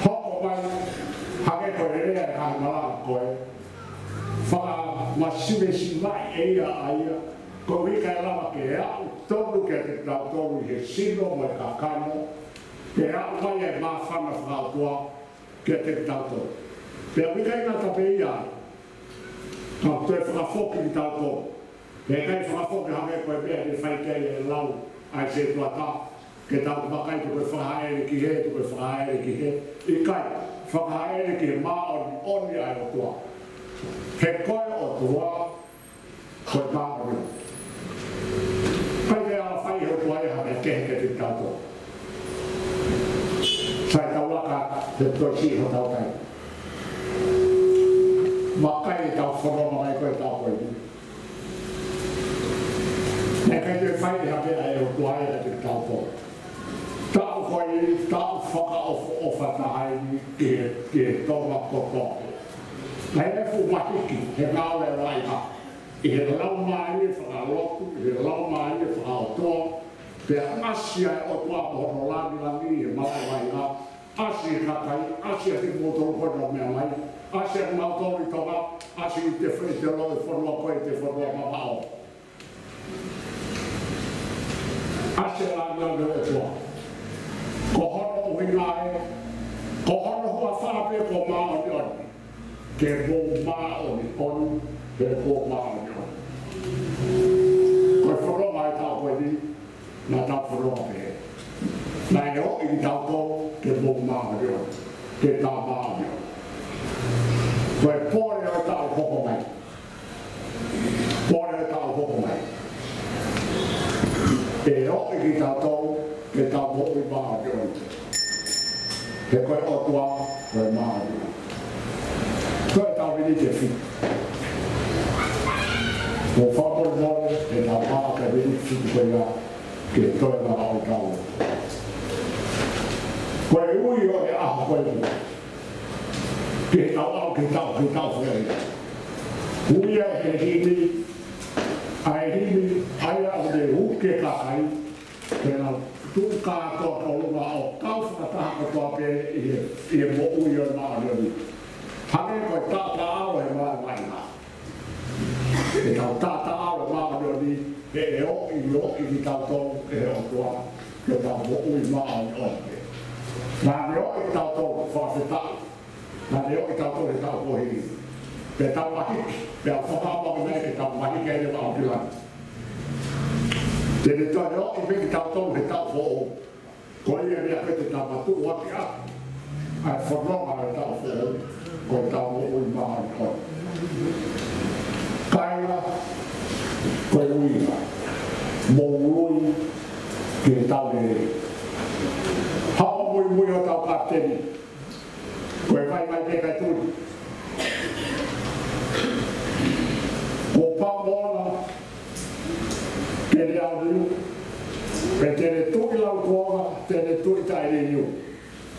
Hoko mai, hangē ko e lea ʻa e ngaahi malanga ko ē. Fakamasivesivaʻi ʻe ia ʻa ia, koeʻuhi kae lava ke aʻu tonu kiate kitautolu ʻi he sino mo e kakano, ke aʻu mai ʻa e māfana fakaʻotua kiate kitautolu. Pea ʻoku ʻikai ngata pē ia ai, ka ʻoku toe fakafoki kitautolu. Pea ʻikai fakafoki hangē ko e meʻa naʻe fai ki ai e lau ʻa e sētuata, ke tau vakai tuku e fakahāʻele ki hē, tuku e fakahāʻele ki hē. ʻIkai, fakahāʻele ki he māʻoniʻoni ʻa e ʻOtua. He ko e ʻOtua, ko e māʻoniʻoni. ʻIkai ke ala fai ʻe he ʻOtua ia ha meʻa kehe kiate kitautolu. Sai, tau laka, he toe siʻi hotau taimi. Vakai ʻetau fononga mai ko ē he taʻu ko eni. Ko ʻAi ha meʻa ʻe ʻOtua ia kiate kitautolu. Taʻu ko eni, taʻu fakaʻofoʻofa taha eni ki he, ki he Tonga kotoa. Naʻe fuʻu mahiki he ngāue ʻa e vaʻinga ʻi he laumālie fakalotu, ʻi he laumālie fakaʻotua, pea ʻasi ʻa e ʻOtua mo hono lāngilangi ʻi he malaʻe vaʻinga, ʻasi e kakai, ʻasi ʻa kimoutolu ko ē naʻa mou meʻa mai, ʻasi ʻa kimautolu ʻi Tonga, ʻasi ʻi te fe-, ʻi te loʻi fonua ko ē, ʻi te fonua mamaʻo. ʻAsi e lāngilangi ʻo e ʻOtua. Ko hono ʻuhinga ē, ko hono huafa pē ko e māʻoniʻoni. Ke mou māʻoniʻoni, he ko e māʻoniʻoni. Ko e fononga ʻo e taʻu ko eni, naʻa tau fononga pehē. Naʻe ʻoʻi kitautolu ke mou māʻoniʻoni, ke tau māʻoniʻoni. Ko e pole ʻo e taʻu hoko mai. Pole ʻo e taʻu hoko mai. ʻE ʻoʻi kitautolu ke tau moʻui māʻoniʻoni. He ko e ʻOtua ko e māʻoniʻoni. Ko ʻetau miniti ʻe fitu. Ko e fakamolemole, ʻe tau maʻu e miniti ʻe fitu ko ia ke toe lava ʻo tau. Ko e ui ʻo e ʻaho ko eni. Ke tau ʻalu, ke tau, ke tau fai. Ui ʻa e himi, ʻa e himi, ʻa ia ʻoku ne uke kakai, ke nau tuʻu kātoa ki ʻolunga ʻo kau fakataha kotoa pē ʻi he, ʻi he moʻui ʻo e māʻoniʻoni. Hangē ko e taʻataʻalo ʻo e malaʻe vaʻinga. ʻE tau taʻataʻalo ʻo e māʻoniʻoni, he ʻe ʻoʻi, ʻoʻi kitautolu ʻe he ʻOtua ke tau moʻui māʻoniʻoni. Naʻa ne ʻoʻi kitautolu, fakafetaʻi. Naʻa ne ʻoʻi kitautolu he taʻu kuo hili. Pea tau mahiki, pea fakaʻamu mai ke tau mahiki ai leva ʻo ki langi. Te ne toe ʻoʻi pē kitautolu he taʻu foʻou. Ko ia meʻa pē te tau matuʻuaki ʻaki ʻa e fononga ʻo e taʻu foʻou, ko ʻetau moʻui māʻoniʻoni. Kāinga, ko e ʻuhinga, mou ui ke tau lelei. Haʻu ʻo muimui hotau kapiteni, ko e vaivai pē kae tuli. Ko Pamola, te ne aʻu liu, pe te ne tuʻi lau kuonga, te ne tuʻi taʻe liliu.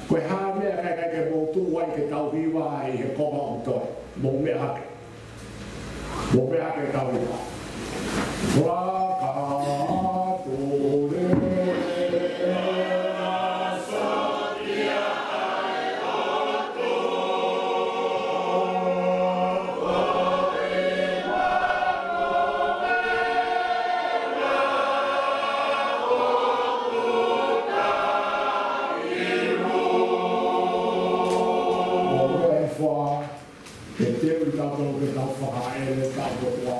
Ko e hā e meʻa ʻikai ke mou tuʻu ai ke tau hiva ai he konga ʻoku toe. Mou meʻa hake. Mou meʻa hake tau hiva. Fakatule. Ke teu kitautolu ke tau fakaʻele taʻu kotoa,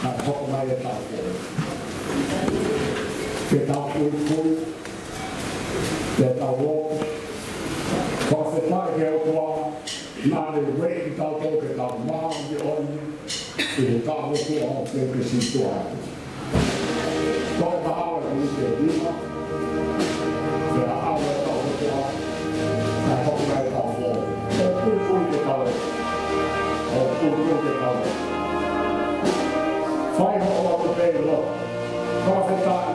kae hoko mai e taʻu foʻou. Ke tau kuikui, ke tau lotu, fakafetaʻi ki he ʻOtua, naʻa ne ueʻi kitautolu ke tau māʻoniʻoni, ʻi he taʻu kotoa ʻo e pēpesi tuʻa. Toe mahalo e miniti ʻe nima. Pea ʻalu e taʻu kotoa. Naʻe hoko mai e taʻu foʻou. ʻO kuikui ke tau. ʻO kuikui ke tau. Fai hoʻo ʻalu pē ʻo lotu. Fakafetaʻi.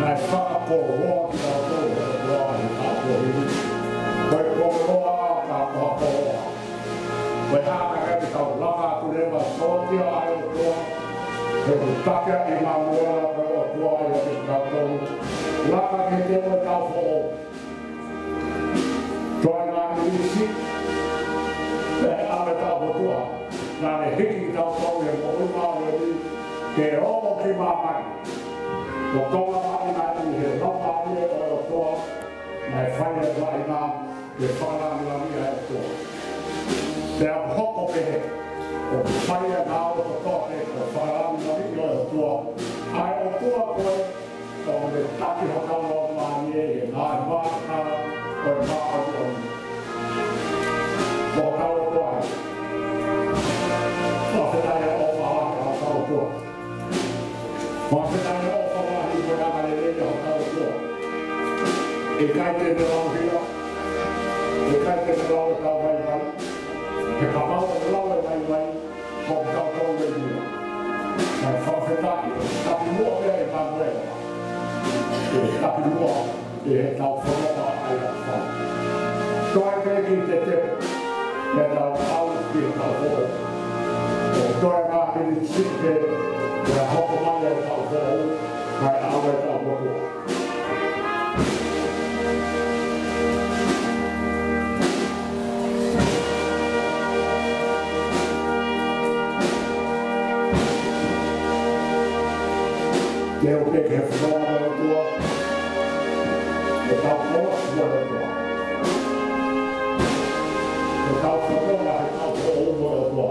Naʻe fakakoloa kitautolu ʻe he ʻOtua he taʻu kuo hili. Ko e koloa ka ko ha koloa. Ko e hā ka ʻikai ke tau laka atu leva ʻo sōtia ai ʻOtua. He ʻoku taki ʻa ʻImanuela ko e ʻOtua ia kiate kitautolu. Laka ki he teu e taʻu foʻou. Toe ngaahi miniti, pea ʻalu e taʻu kotoa. Naʻa ne hiki kitautolu he moʻui māʻoniʻoni ke ō ki māmani. Ko Tonga mai ʻi he laumālie ʻo e ʻOtua, naʻe fai e vaʻinga ke fakalāngilangiʻi ʻa e ʻOtua. Pea hoko pehē, ʻoku fai ʻa e ngāue kotoa pē ko e fakalāngilangiʻi ʻo e ʻOtua. ʻA e ʻOtua ko ē, ʻoku ne taki hotau laumālie ʻi he ngaahi vaʻinga ʻo e māʻoniʻoni. Ko hotau ʻOtua ē. Fakafetaʻi e ʻofa lahi ʻa hotau ʻOtua. Fakafetaʻi e ʻofa lahi mo e angalelei ʻa hotau ʻOtua. ʻIkai te ne lau hia, ʻikai te ne lau e kau vaivai, he kapau ʻe lau e vaivai, ko kitautolu e ʻuhinga. Kae fakafetaʻi, takimuʻa pē ʻa ʻImanuela. ʻE takimuʻa ʻi heʻetau fononga ʻa e ʻaho. Toe pē ki he tepu, ʻetau ʻalu ki he taʻu foʻou. ʻE toe ngaahi miniti siʻi pē, pea hoko mai ʻa e taʻu foʻou, kae ʻalu ʻa e taʻu foʻou. Te u pehē ke he fononga mo e ʻOtua, ʻetau kolosi mo e ʻOtua, ʻetau fononga he taʻu foʻou mo e ʻOtua.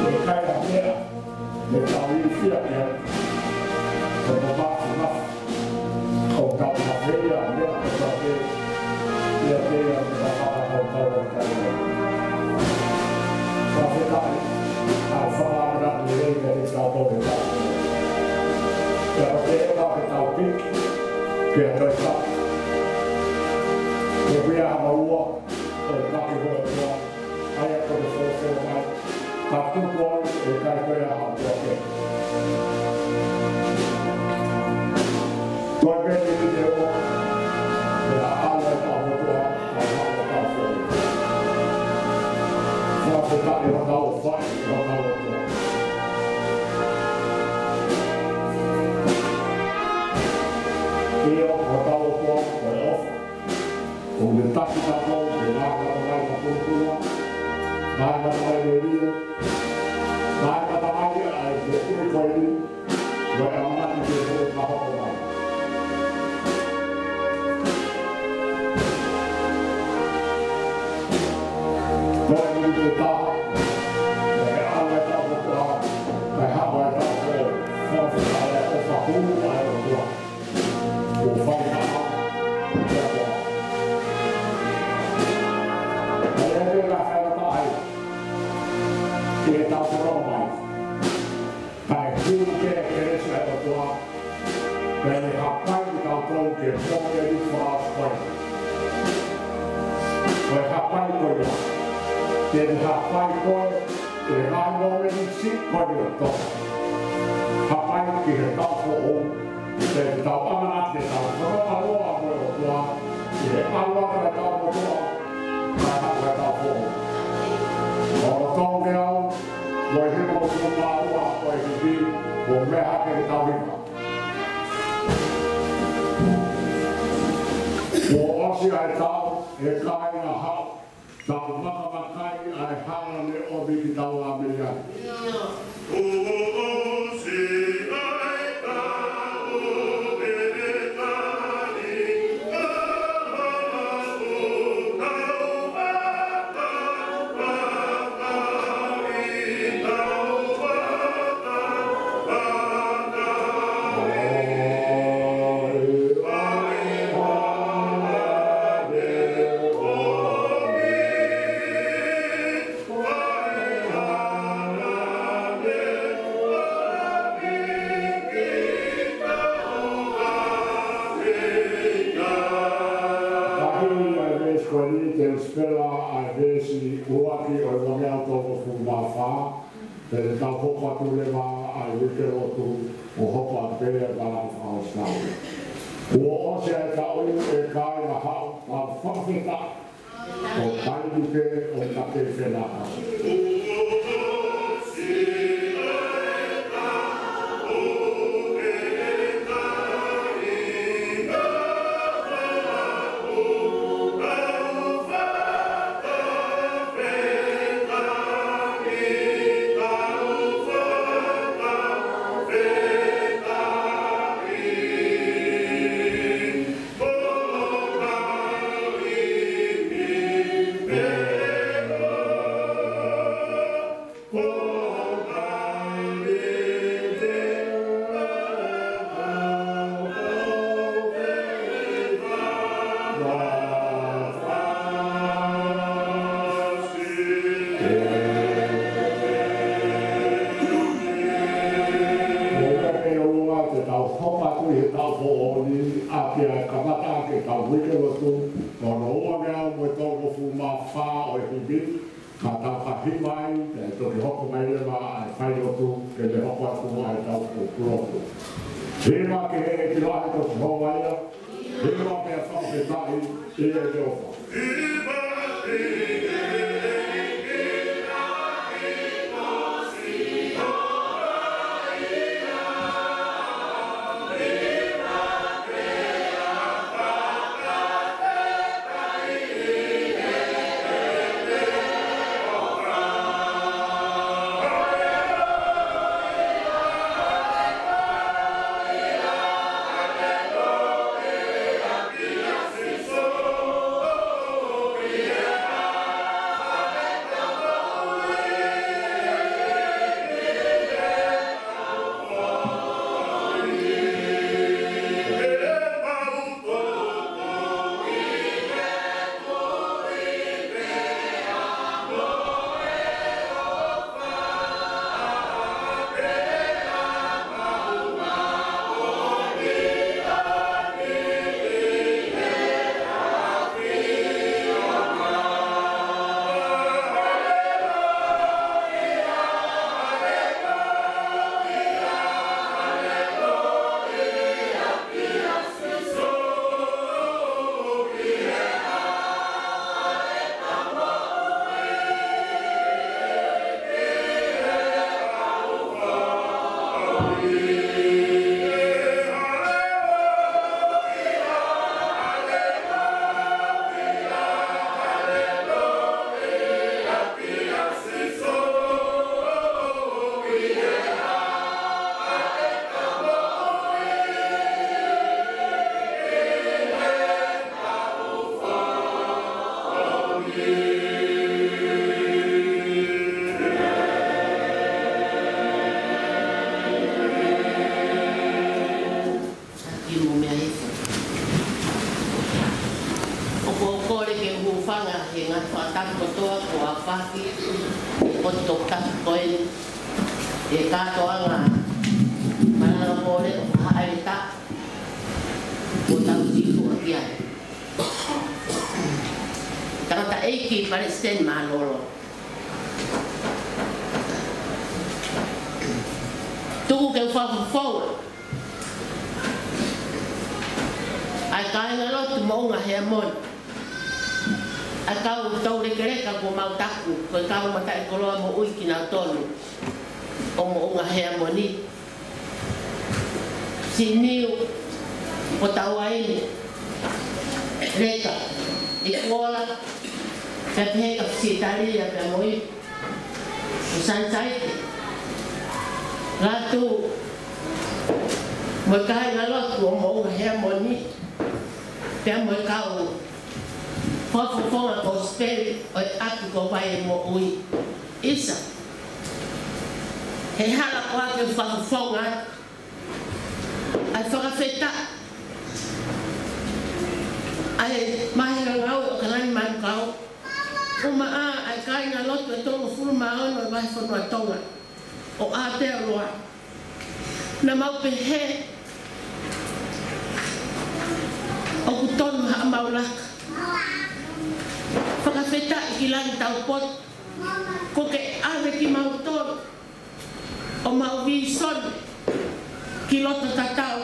ʻE ʻikai ha meʻa ʻe tau ilifia ki ai, ko e mafimafi ʻo ʻetau mafeia meʻa kotoa pē, ʻiate ia mo e fakakaukau ʻo e kakai. Fakafetaʻi, ʻa e fakaʻamanaki lelei meiate kitautolu he taʻu. Pea ko e teʻeki ke tau piki, pea toe tapu. Ko e meʻa hono ua, ʻo e taki ko e ʻOtua, ʻa ia ko e folofola mai, ka tuku au ʻe ʻikai ko e ʻaho kotoa pē. Ko e pehē ni te o, pea ʻalu ʻa e taʻu ʻOtua, ʻa e ʻaho ʻo e taʻu foʻou. Fakafetaʻi ʻo tau fai, ʻo tau ʻOtua. ʻIo, ʻo tau ʻOtua, ʻo e ʻofa. ʻOku ne taki kitautolu, ke ngāue ʻa e Tamai maʻa kitautolu, ngāue ʻa e Tamai lelei, ngāue ʻa e Tamai ʻa e moʻui ko eni, ko e ʻamanaki ke hoko ka hoko mai. Ko e miniti ʻe taha, ʻe ʻalu ʻa e taʻu ʻOtua, kae haʻu ʻa e taʻu foʻou, fakafetaʻi ʻa e ʻofa hulu ʻa e ʻOtua. Kuo fai ha ʻaho, pea ko e ʻaho. Ka ʻi he ʻaho ni, ʻe tau fononga mai. Kae hū ki he kelesi ʻa e ʻOtua, pea ne hapai kitautolu ki he moʻui fakaʻosi ko eni. Ko e hapai ko ia, te ne hapai koe, ʻi he ngaahi mōmeniti ko eni ʻo e taʻu. Hapai ki he taʻu foʻou, te tau ʻamanaki ke tau fononga ʻi he ʻOtua, ʻi he ʻalu atu ʻa e taʻu ʻOtua, kae haʻu ʻa e taʻu foʻou. ʻO tau ke au, mo e himi ʻo e tū mā ua ʻo e hipi, ʻo meʻa hake ke tau hiva. Kuo ʻosi ʻa e taʻu, ʻe kāinga, haʻu. Tau makamakai ʻa e hala ne ʻomi ki tau ʻamanaki. Ka hili ʻa e veesi ko eni, te u sipela ʻa e veesi ʻuluaki ʻo e uangeau tolungofulu mā fā, pea te tau hoko atu leva ʻa e uike lotu ʻo hoko atu pē ʻa e vala fakaʻosi. Kuo ʻosi ʻa e taʻu, ʻe kāinga, haʻu, tau fakafetaʻi. Ko e taimi pē ʻo e taʻu ke fenāpasi. Te tau hoko atu ʻi he taʻu foʻou ni, ʻaki ʻa e kamata ʻaki ʻetau uike lotu, ko hono uangeau mo e tolungofulu mā fā ʻo e himi, ka tau ka hiva ai, pea toki hoko Mai leva ʻa e fai lotu, ke ne hoko atu ʻa e tau ko Pulotu. Hima ki he ʻEiki lahi ko Sihova ia, hima pea fakafetaʻi ʻi he ʻEiki. Kiʻi meʻa hifo. ʻOku ou kole ke u hūfanga he ngaahi fakatapu kotoa kuo aofaki ʻi he potu toputapu ko eni, ʻi he kātoanga malanga pole ʻo Faʻaeletaʻa, kuo tau sītuʻa ki ai. Tangataʻeiki Palesiteni Mālōlō. Tuku ke u fakafofonga ʻa e kāingalotu Moʻunga Heamoni, ʻa e kau taulekeleka kuo mau taku ko e kau mataʻikoloa moʻui kinautolu ʻo Moʻunga Heamoni. Siniu, Potauaine, Leka, ʻIkuola, pea pehē kia Fisitalia pea mo Ipu, mo Sanisaite, Latu, mo e kāingalotu ʻo Moʻunga Heamoni, pea mo e kau fakafofonga kosipeli ʻo e ʻapi ko Vai ʻo e Moʻui. ʻIsa, he hala ko ā ke u fakafofonga atu ʻa e fakafetaʻi ʻa e Māhina Ngāue ʻo Kalani Manukau, ʻumaʻā ʻa e kāingalotu ʻe tolungofulu mā ono ʻo e vahefonua Tonga ʻo Aotearoa. Naʻa mau pehē ʻoku tonu haʻamau laka. Fakafetaʻi ki langi taupotu, kuo ke ʻave kimautolu ʻo mau vīsone ki loto tatau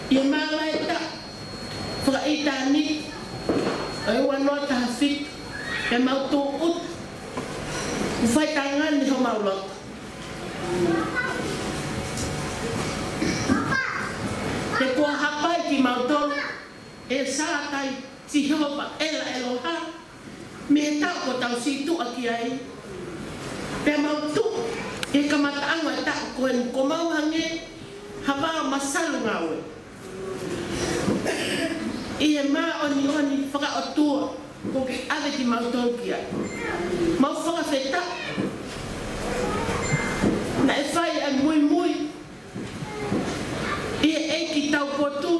ʻi he māvae taʻu fakaʻitāniti ʻo e ua noa taha fitu, pea mau tūʻuta ʻoku fai tangani homau loto. He kuo hapai kimautolu ʻe Sātai Sihova ʻEla ʻEloha, mei he taʻu kuo tau sītuʻa ki ai, pea mau tuʻu ʻi he kamataʻanga ʻo e taʻu ko eni kuo mau hangē ha vao masalu ngāue ʻi he māʻoniʻoni fakaʻotua kuo ke ʻave kimautolu ki ai. Mau fakafetaʻi naʻe fai ʻa e muimui ʻi he ʻeiki taupotu,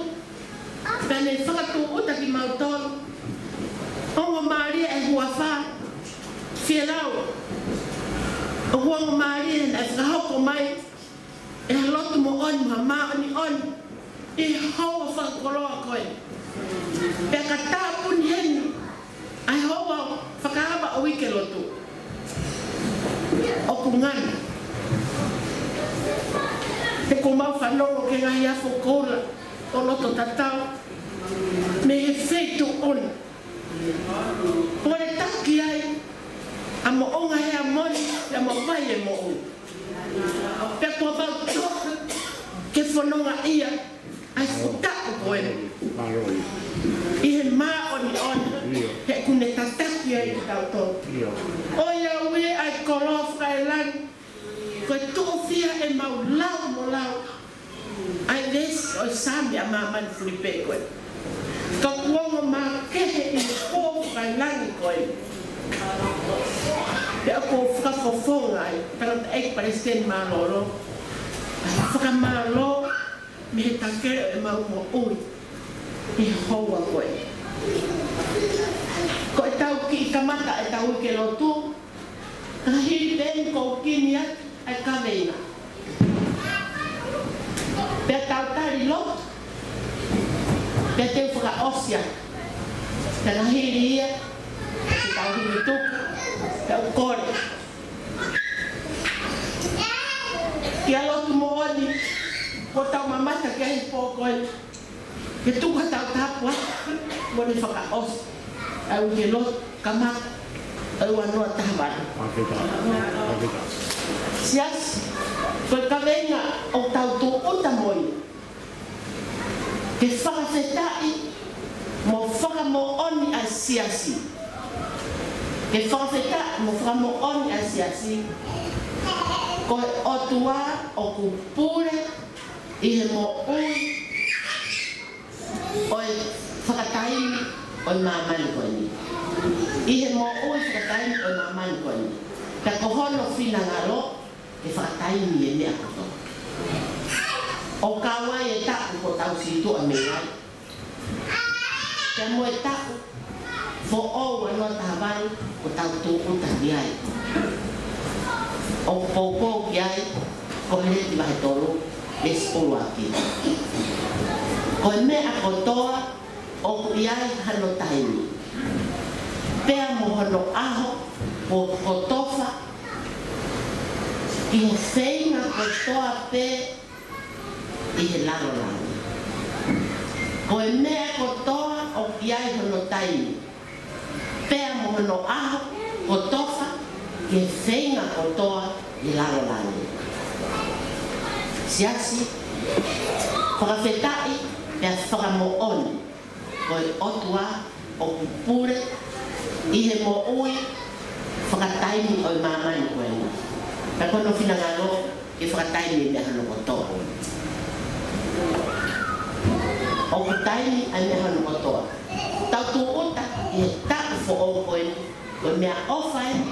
pea ne fakatūʻuta kimautolu. Ongo mālie e huafa, fielau, ʻoku ongo mālie naʻe fakahoko mai ʻe ha lotu moʻoni mo ha māʻoniʻoni ʻi he houa fakakoloa ko ē. Pea ka tāpuni heni ʻa e houa fakaava ʻo e uike lotu. ʻOku ngana. He kuo mau fanongo ki he ngaahi afo koula ʻo loto tatau mei he feituʻu ʻoku ne taki ai ʻa Moʻunga Heamoni, ʻa Moʻunga Heamoni. Pea kuo mau toka ke fononga ia ʻa e fuʻu taʻu ko ē. Mālō. ʻI he māʻoniʻoni, ʻio, he ʻoku ne tataki ai kitautolu. ʻIo. ʻOiauē ʻa e koloa fakaelangi, ko e tuʻu fiha ʻemau lau mo lau ʻa e veesi ʻo e Saame ʻa māmani fulipē ko ē. Ka kuo ongo makehe ʻi he pō fakaelangi ko ē. Pea ʻoku ou fakafofonga ai, tangataʻeiki Palesiteni Mālōlō, ʻa e fakamālō mei he takele ʻo ʻemau moʻui ʻi he houa ko ē. Ko ʻetau kiʻi kamata ʻetau uike lotu, ka hili pē eni ʻoku kini atu ʻa e kaveinga. Pea tau tali lotu, pea te u fakaʻosi atu. Pea ka hili ia, te tau hili tuku, pea u kole kia lotu moʻoni, kuo tau mamata ki ai he pō ko ē. Ke tuku ha tau tāpuaki, mo ne fakaʻosi ʻa e uike lotu kamata ʻo e ua noa taha valu. Fakafetaʻi. Fakafetaʻi. Siasi, ko e kaveinga ʻoku tau tūʻuta mo ia. Ke fakafetaʻi mo fakamoʻoni ʻa e siasi. Ke fakafetaʻi mo fakamoʻoni ʻa e siasi. Ko e ʻOtua ʻoku pule ʻi he moʻui ʻo e fakataimi ʻo e māmani ko eni. ʻI he moʻui fakataimi ʻo e māmani ko eni. Ka ko hono finangalo ke fakataimi e meʻa kotoa. ʻO kau ai e taʻu kuo tau situʻa mei ai, pea mo e taʻu foʻou ua noa taha valu kuo tau tūʻuta ki ai. ʻOku poupou ki ai ko Heleti vahe tolu, veesi ʻuluaki. Ko e meʻa kotoa ʻoku ʻi ai hano taimi, pea mo hono ʻaho kuo kotofa ki he feinga kotoa pē ʻi he lalo langi. Ko e meʻa kotoa ʻoku ʻi ai hono taimi, pea mo hono ʻaho kotofa ki he feinga kotoa ʻi he lalo langi. Siasi, fakafetaʻi pea fakamoʻoni ko e ʻOtua ʻoku pule ʻi he moʻui fakataimi ʻo e māmani ko eni. Ka ko hono finangalo ke fakataimi e meʻa hono kotoa. ʻOku taimi ʻa e meʻa hono kotoa. Tau tūʻuta ʻi he taʻu foʻou ko eni, ko e meʻaʻofa eni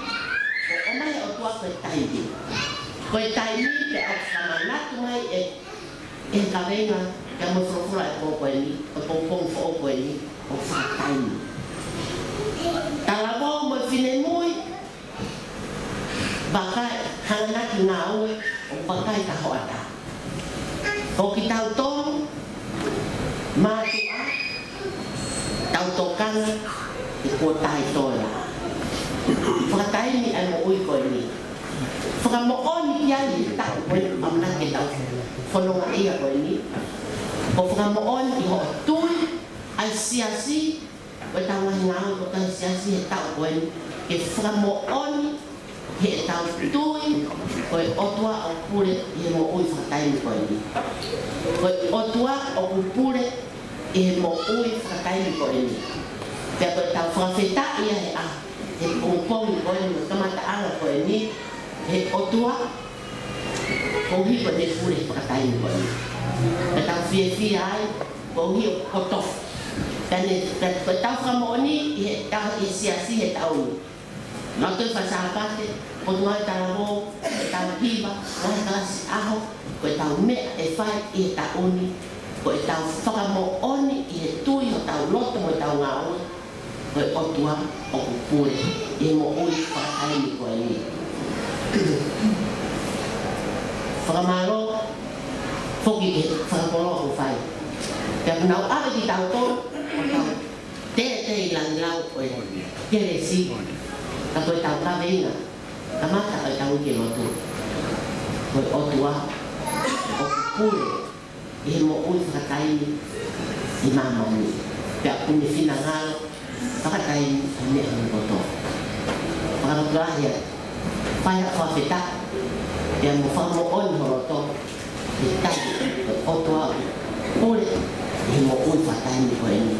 ʻoku ʻomai ʻe he ʻOtua ko e taimi. Ko e taimi pea ʻoku fakamanatu mai ʻe ʻe he kaveinga, pea mo e folofola ʻo e pō ko eni, ʻo e pongipongi foʻou ko eni, ʻoku fakataimi. Talavou mo e finemui, vakai, hanganaki ngāue, ʻo vakai ka hoʻatā. Ko kitautolu, mātuʻa, tau tokanga, he kuo taʻetoe. Fakataimi ʻa e moʻui ko eni. Fakamoʻoni ki ai he taʻu ko eni, ʻamanaki ke tau fononga ia ko eni. Ko e fakamoʻoni ki hoʻo tui ʻa e siasi, ko ʻetau ngaahi ngāue kotoa he siasi he taʻu ko eni. Ke fakamoʻoni heʻetau tui ko e ʻOtua ʻoku pule ʻi he moʻui fakataimi ko eni. Ko e ʻOtua ʻoku pule ʻi he moʻui fakataimi ko eni. Pea ko ʻetau fakafetaʻi ia he ʻaho, he pongipongi ko eni, he kamataʻanga ko eni, he ʻOtua, koeʻuhi ko ʻene pule fakataimi ko eni. Pea tau fiefia ai, koeʻuhi ʻoku kotofa. Pea ne, pea, pea tau fakamoʻoni ʻi he taʻu, ʻi he siasi he taʻu ni. Nau toe fai Sāpate, ko e tuʻu ai talavou, ʻetau hiva, ngaahi kalasi ʻaho, ko ʻetau meʻa ʻe fai ʻi he taʻu ni, ko ʻetau fakamoʻoni ʻi he tui hotau loto mo ʻetau ngāue, ko e ʻOtua ʻoku pule ʻi he moʻui fakataimi ko eni. Fakamālō foki ki he fakakoloa kuo fai. Pea kuo nau ʻave kitautolu, ʻo tau tētē ʻi langilau ʻo e kelesi. Ka ko ʻetau kaveinga, kamata ʻo e Tau ke lotu. Ko e ʻOtua ʻoku pule ʻi he moʻui fakataimi ʻi māmani. Pea ʻoku ne finangalo fakataimi ʻa e meʻa kotoa. Fakalotoa ia, fai ha fakafetaʻi, pea mo fakamoʻoni ho loto, ʻi he tali ko e ʻOtua ʻoku pule ʻi he moʻui fakataimi ko eni.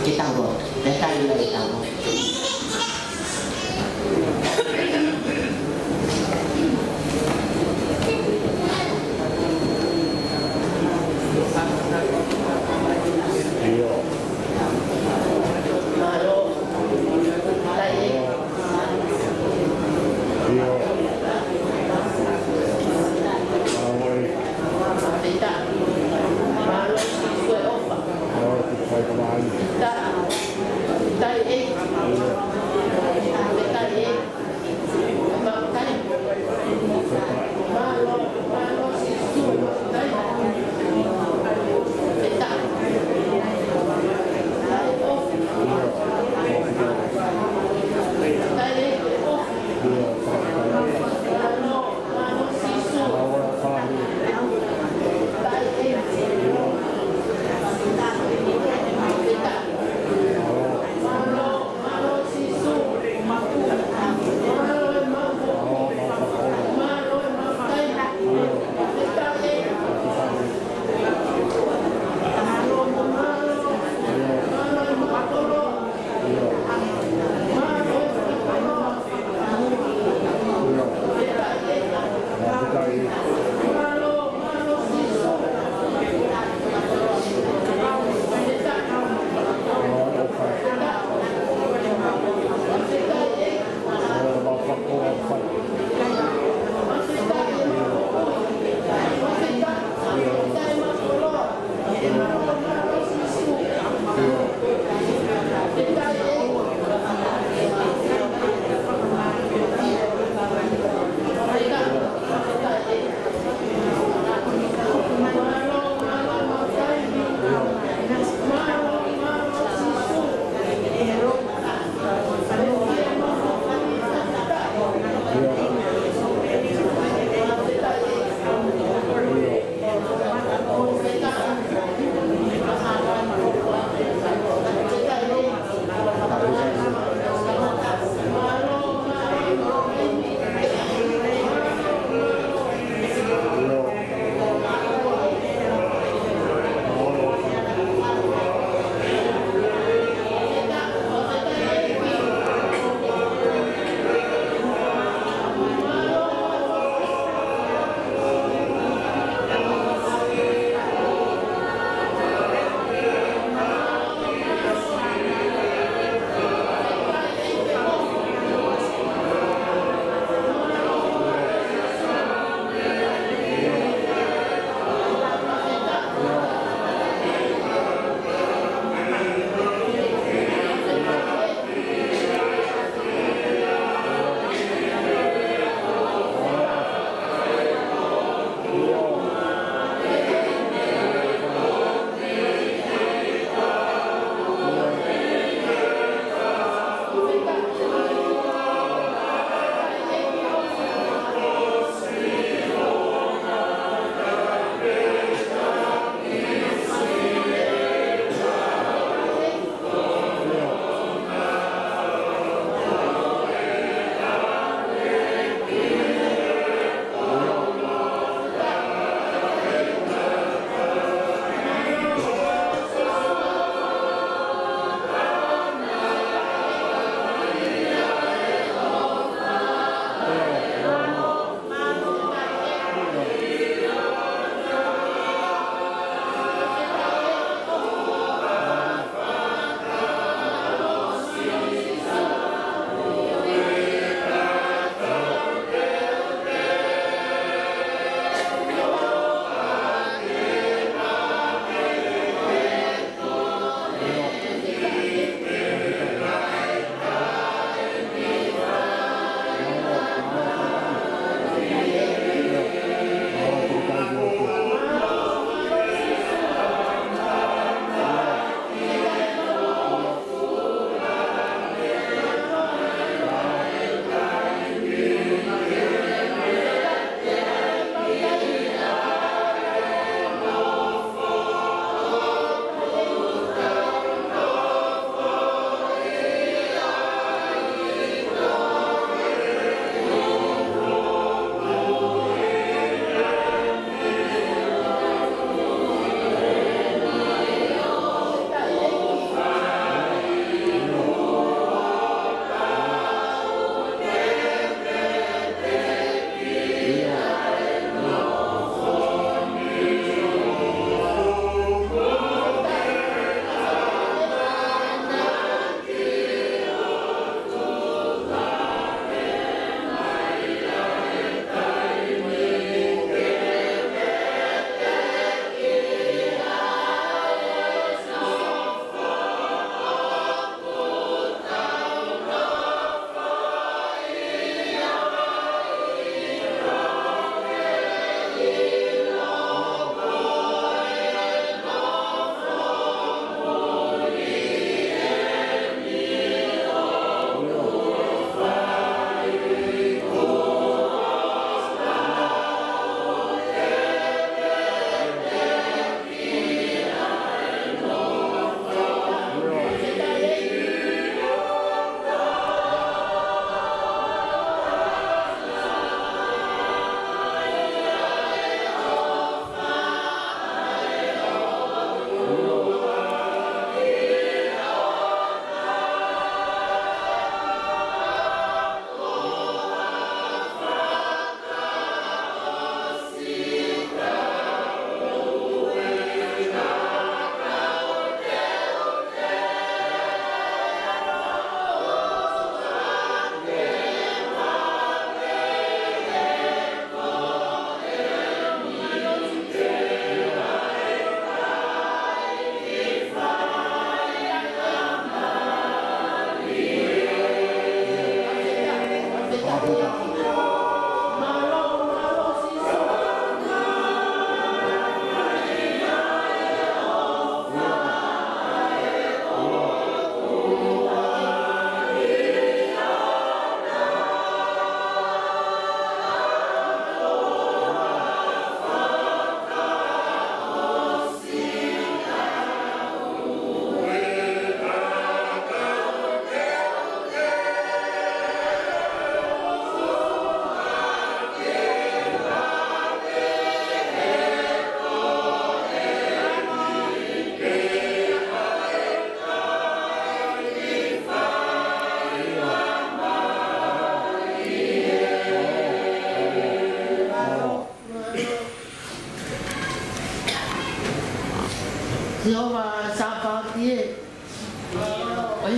Ke tau lotu, pea tali mai ke tau lotu.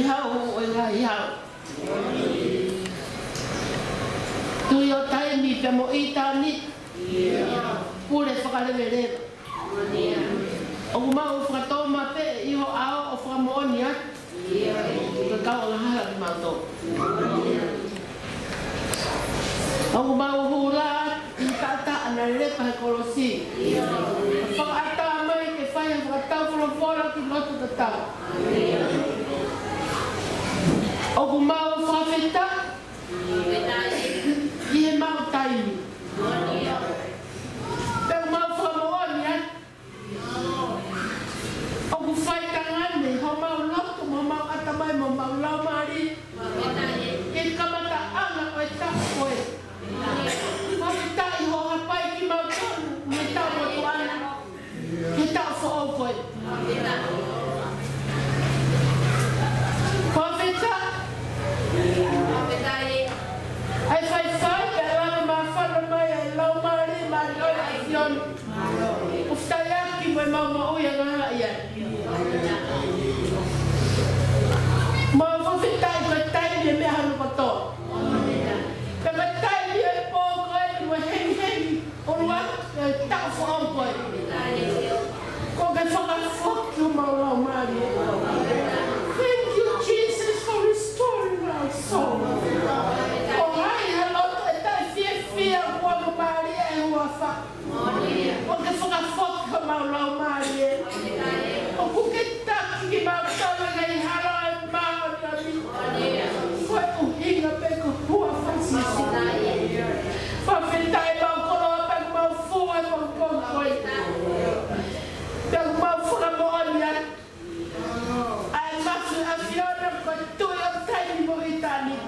Hau, ʻo e ngaahi hau. Tuʻi ʻo taimi pea mo ʻitāniti. Pule fakaleveleva. ʻOku mau fakatōmapeʻe ʻi ho ʻao ʻo fakamoʻoni atu. Ke kau angahala kimautolu. ʻOku mau hū atu ʻi he taʻataʻa naʻe lepa he kolosi. Fakaʻatā mai ke fai ha fakatau folofola ki loto tatau. ʻOku mau fakafetaʻi ʻi he mau taimi. Pea ʻoku mau fakamoʻoni atu ʻoku faitangane homau loto mo homau ʻatamai mo homau laumālie ʻi he kamataʻanga ʻo e taʻu ko ē. Fakafetaʻi hoʻo hapai kimautolu mei he taʻu motuʻa ni ki he taʻu foʻou ko ē. Fakafetaʻi ʻa e faifai pea lava māfana mai ʻa e Laumālie Māʻoniʻoni ʻa e ʻAfiona. ʻOku fetaulaki mo ʻemau moʻui angahala ia. Mau fakafetaʻi ko e taimi ʻe meʻa hano kotoa. Pea ko e taimi ʻe pō ko eni mo e hengihengi ʻo lua ʻe taʻu foʻou ko ē. Kuo ke fakafoki homau laumālie. Thank you, Jesus, for restoring our soul. Ko hai ha loto ʻe taʻefiefia kuo ke mālie ʻe he huafa. Kuo ke fakafoki homau laumālie. ʻOku ke taki kimautolu mei he hala ʻo e māʻoniʻoni. Ko e ʻuhinga pē ko e huafa ʻo Sīsū. Fakafetaʻi mau koloa pea mau fua mau pō ko ē. Pea mau fakamoʻoni atu ʻa e mafi ʻa e ʻAfiona ko e Tuʻi ʻo taimi mo ʻitāniti.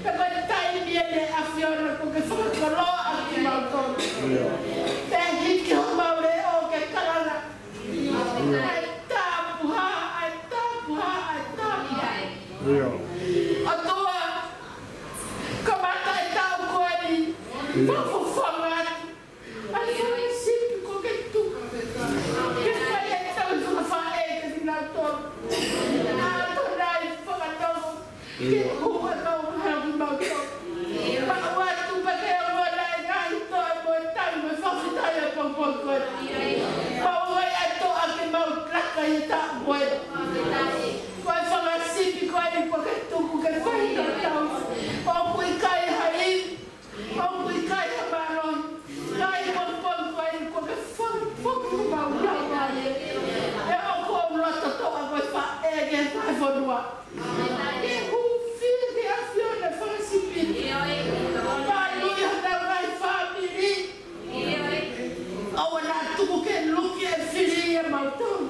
Pea ko e taimi eni ʻa e ʻAfiona kuo ke fakakoloa ʻaki kimautolu. Pea hiki homau leʻo ke kalanga ʻa e tapuhā, ʻa e tapuhā, ʻa e tapuhā. ʻOtua, kamata e taʻu ko eni, fakafofonga atu ʻa e fanga sipi kuo ke tuku ke fai ʻetau fakafaʻē kiate kinautolu. ʻA e ʻOtua, ʻi he fakanofo ke hū ʻemau hala kimautolu. Mau ʻoatu pē ke ʻoua naʻa ngaahi toe mo e tali mo e fakafetaʻi ʻa e pongipongi ko eni. Mau ʻoatu ʻa e toʻa ke mau laka ʻi he taʻu ko eni. Ko e fanga sipi ko eni kuo ke tuku ke fai ʻetau tau. ʻOku ʻikai ha ivi, ʻoku ʻikai ha mālohi, ka ʻi he pongipongi ko eni kuo ke fakafoki homau laumālie. ʻE ʻoku ou loto toʻa ko e faʻē ki he fai fonua. Ke hūfia ki he ʻAfiona e fanga sipi ni. Pea ʻi honau ngaahi fāmili. ʻOua naʻa tuku ke luki e fili ʻiate kimautolu.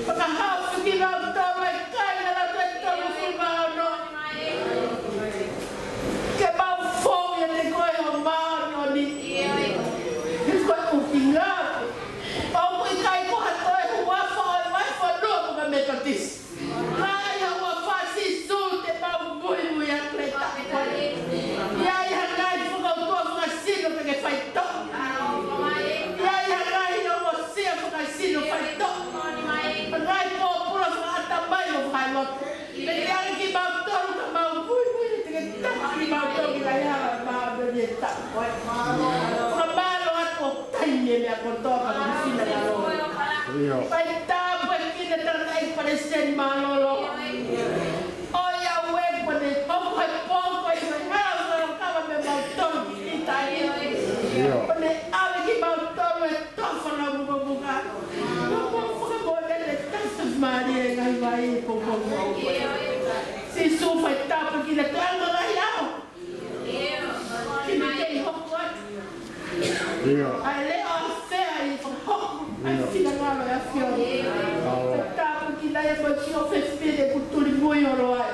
Fakahaofi kimautolu ʻa e kāinga ʻa e tolungofulu mā ono. Ke mau fou ʻiate koe ʻo māʻoniʻoni. He ko e ʻuhinga ʻoku ʻikai ko ha toe huafa ʻo e vahefonua mo e Metotisi. Ka ʻi he huafa ʻo Sīsū te mau muimui atu he taʻu ko eni. ʻI ai ha ngaahi fakautua fakasino te ke faitoʻo. ʻI ai ha ngaahi ongosia fakasino faitoʻo. Ha ngaahi pōpula fakaʻatamai mo fakalotu. Pea ke ʻai kimautolu ka mau muimui te ke taki kimautolu ki he hala ʻo e māʻoniʻoni he taʻu ko eni. Fakamālō atu ʻo taimi e meʻa kotoa ka mau fina ngalo. Fai tāpuekina tangataʻeiki palesiteni mālōlō. ʻOiauē kuo ne hoko he pō ko eni ʻo ne hala ʻo fakakava mei mautolu ki ʻItāniti. Kuo ne ʻave kimautolu he tofa lau mukamuka. Kuo mau fakamoʻoni ʻa e tafimalie ngaahi vai he pongipongi ko eni. Sīsū fai tāpuekina ʻa e ngaahi ʻaho. Ke ne kei hoko atu. ʻIo. ʻA e leʻo ʻafea ʻe fakahoko ʻa e finangalo ʻo e ʻAfiona. Fai tāpuekina ia mo e kiʻi ʻofefine kuo tuli mui holo ai.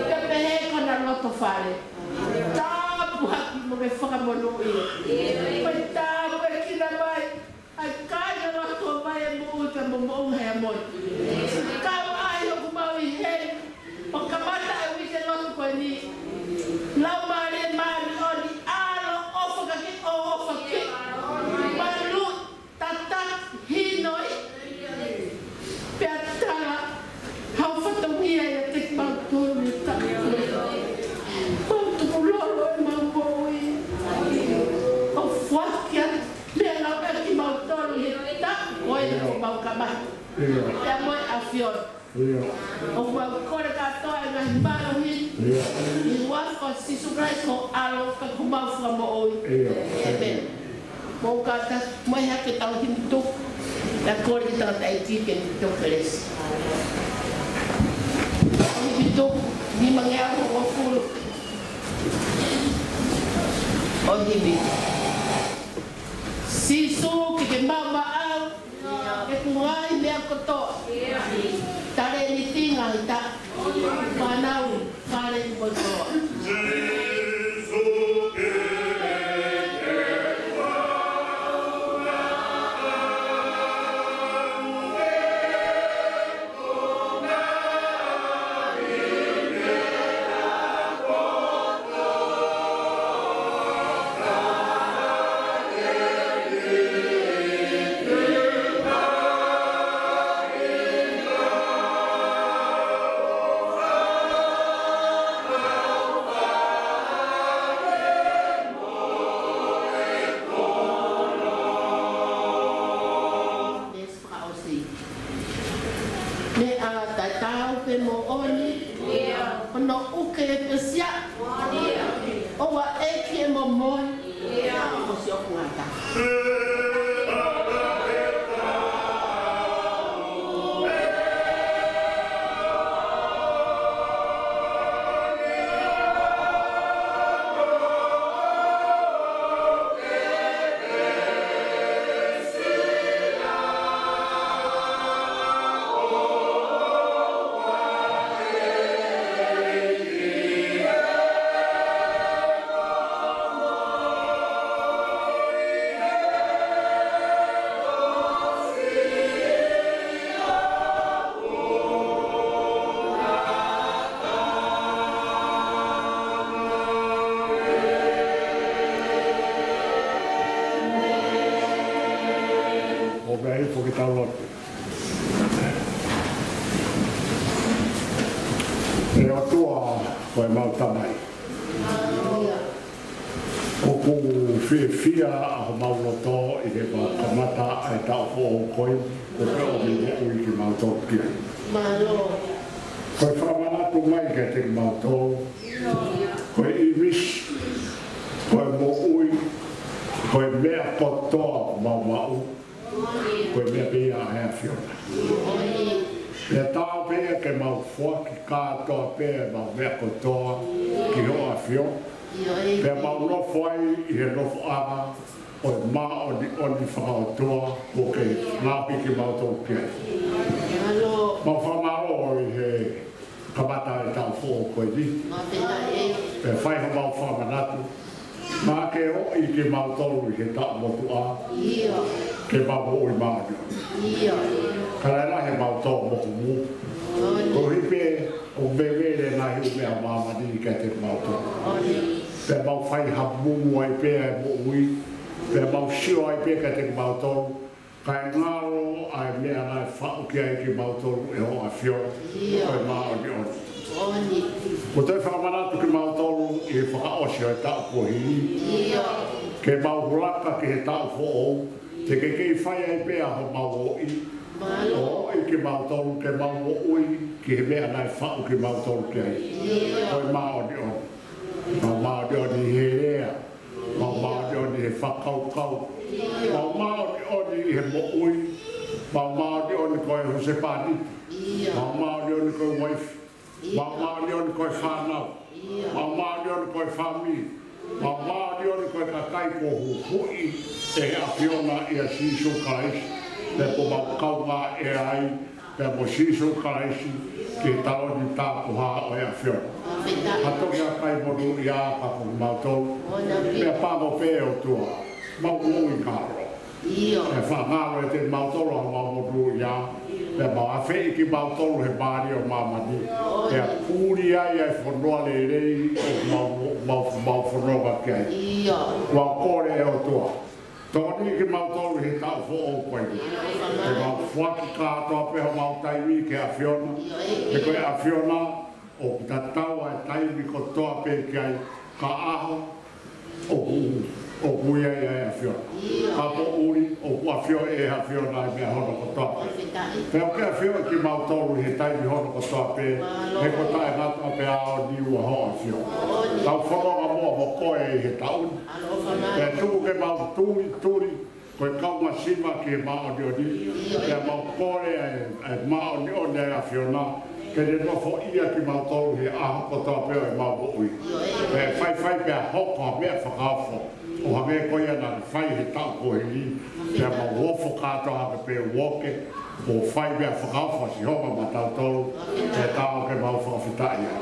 Pea pehē ki hona loto fale. Tāpuhaki mo ke fakamonūʻia. Fai tāpuekina mai ʻa e kāinga lotu ʻo Vaimui pea mo Moʻunga Heamoni. Kau ai ʻoku mau ʻi heni ʻo kamata e uike lotu ko eni. Laumālie Māʻoniʻoni, ʻaloʻofa ka ke ʻofa ke malu, tataki, hinoi, pea tala ʻIo. Pea mo e ʻAfiona. ʻIo. ʻOku mau kole kātoa e ngaahi mālohi. ʻIo. ʻI he huafa ʻo Sīsū Kalaisi ko ho ʻAlo ka ko homau Fakamoʻui. ʻIo. ʻĒmeni. Mou kātaki mai hake ʻetau himi tuku. Pea kole ki he tangataʻeiki ke himi tuku kelesi. Himi tuku nimangeau hongofulu. ʻO himi. Sīsū ke ke maʻu maʻau ʻeku ngaahi meʻa kotoa. Talēniti, ngaahi taʻu, fānau, fale mo e koloa. Fakaʻosi. Meʻa tatau pē moʻoni. ʻIo. Hono ʻuke pē sia. ʻIo. ʻOua ʻe kei momoi. ʻIo. Ko siʻoku ngata. ʻO meʻa hifo ke tau lotu. ʻE ʻOtua, ko homau Tamai. ʻOku fiefia ʻa homau loto ʻi heʻemau kamata ʻa e taʻu foʻou ko eni, ko e ʻomi moʻui kimautolu ki ai. Mālō. Ko e fakamanatu mai kiate kimautolu, ko e ʻīmisi, ko e moʻui, ko e meʻa kotoa ʻoku mau maʻu, ko e meʻa pē ia ʻa e ʻAfiona. Pea taau pē ia ke mau foaki kātoa pē ʻemau meʻa kotoa ki hoʻo ʻAfio. Pea mau nofo ai ʻi he nofoʻanga ʻo e māʻoniʻoni fakaʻotua kuo ke ngaohi kimautolu ki ai. Mau fakamālō ʻi he kamata e taʻu foʻou ko eni. Pea fai homau fakamanatu, naʻa ke ʻoʻi kimautolu ʻi he taʻu motuʻa ke mau moʻui māʻoniʻoni. Ka naʻe lahi ʻemau tō mo hoʻo mou. Koeʻuhi pē ʻoku vevele ngaahi ʻū meʻa ʻa māmani kiate kimautolu. Pea mau fai hamumu ai pē ʻa e moʻui. Pea mau sio ai pē kiate kimautolu. Kae ngalo ʻa e meʻa naʻe faʻu ki ai kimautolu ʻe hoʻo ʻAfio, ko e māʻoniʻoni. Kuo toe fakamanatu kimautolu ʻi he fakaʻosi ʻo e taʻu kuo hili, ke mau hū laka ki he taʻu foʻou, te ke kei fai ai pē ʻa homau ʻoʻi, ʻo ʻoʻi kimautolu ke mau moʻui ki he meʻa naʻe faʻu kimautolu ki ai, ko e māʻoniʻoni. Mau māʻoniʻoni he lea, mau māʻoniʻoni he fakakaukau, mau māʻoniʻoni he moʻui, mau māʻoniʻoni ko e husepāniti, mau māʻoniʻoni ko e uaifi, mau māʻoniʻoni ko e fānau, mau māʻoniʻoni ko e fāmili, mau māʻoniʻoni ko e kakai kuo huhuʻi ʻe he ʻAfiona ʻia Sīsū Kalaisi, pea kuo mau kaungā ʻea ai pea mo Sīsū Kalaisi ki he taloni tāpuhā ʻo e ʻAfiona. Ha toki ʻikai monūʻia ka ko kimautolu. Pea pango pē ʻOtua, mau moʻui ngalo. Pea fakangalo ʻiate kimautolu ʻa homau monūʻia. Pea mau afeʻi kimautolu he mālie ʻo māmani. Pea puli ai ʻa e fonua lelei ʻoku mau, mau, mau fononga ki ai. Mau kole ʻe ʻOtua, tokoniʻi kimautolu he taʻu foʻou ko eni. Ke mau foaki kātoa pē homau taimi ki he ʻAfiona. He ko e ʻAfiona ʻoku tatau ʻa e taimi kotoa pē ki ai, ka ʻaho ʻoku ʻOku ʻi ai ʻa e ʻAfiona. Ka ko ʻuli, ʻoku ʻafioʻi ʻe he ʻAfiona ʻa e meʻa hono kotoa. Pea ʻoku ke ʻafioʻi kimautolu he taimi hono kotoa pē, he ko e taʻengata pē ʻa e ʻaho ni ʻa hoʻo ʻafio. Tau fononga muʻa mo koe ʻi he taʻu ni. Pea tuku ke mau tulituli, ko e kau masiva ki he māʻoniʻoni. Pea mau kole ʻa e, ʻa e māʻoniʻoni ʻa e ʻAfiona ke ne nofoʻia kimautolu he ʻaho kotoa pē ʻo ʻemau moʻui. Pea faifai pea hoko ha meʻa fakaofo, ʻo hangē ko ia naʻa ne fai he taʻu kuo hili. Pea mau ofo kātoa hake pē ʻo ʻoke, ʻo fai meʻa fakaofo ʻa Sihova maʻatautolu. Pea tau ke mau fakafetaʻi ai.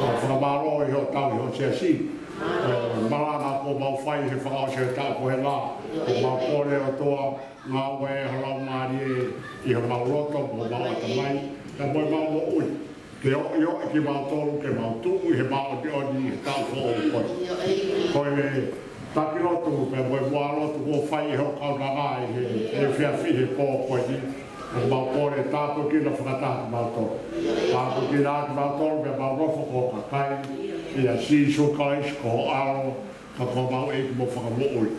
Mau fakamālō ʻi hoʻo tauhi ho siasi. ʻE, malanga kuo mau fai he fakaʻosi ʻo e taʻu ko ē, ʻoku mau kole ʻOtua, ngāue ʻa ho Laumālie ʻi homau loto mo homau ʻatamai, pea mo ʻemau moʻui. Ke ʻoʻioʻi kimautolu, ke mau tuʻu ʻi he māʻoniʻoni he taʻu foʻou ko eni. Ko e taki lotu pea mo e muʻa lotu kuo fai ʻe hoʻo kaunanga ʻi he, he efiafi he pō ko eni. ʻOku mau kole tāpuekina fakataha kimautolu. Tāpuekina kimautolu pea mau nofo ko ho kakai. ʻIa Sīsū Kalaisi ko ho ʻAlo, ka ko homau ʻEiki mo Fakamoʻui.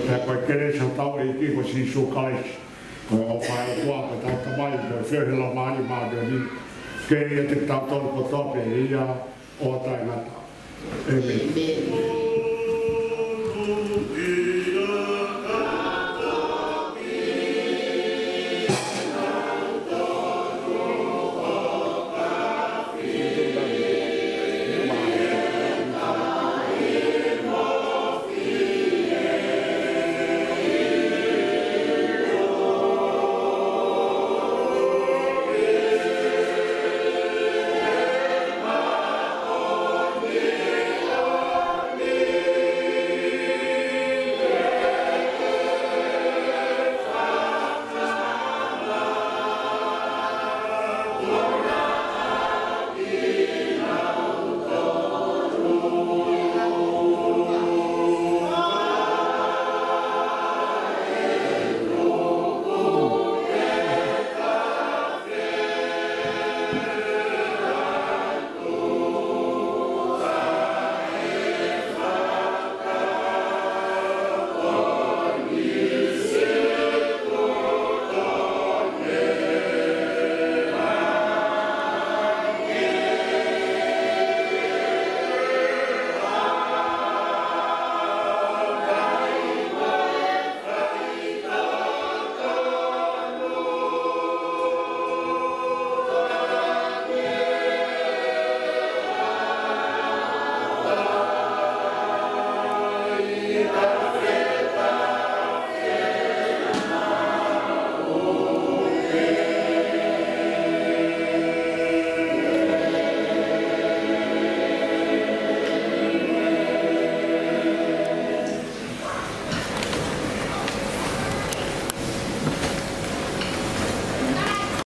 Pea ko e kelesi ʻa hotau ʻEiki ko Sīsū Kalaisi, ko e ʻofa ʻa e ʻOtua ko ʻetau Tamai, ko e feohi ʻa e Laumālie Māʻoniʻoni, ke ʻiate kitautolu kotoa pē ʻi he ʻaho taʻengata. ʻĒmeni.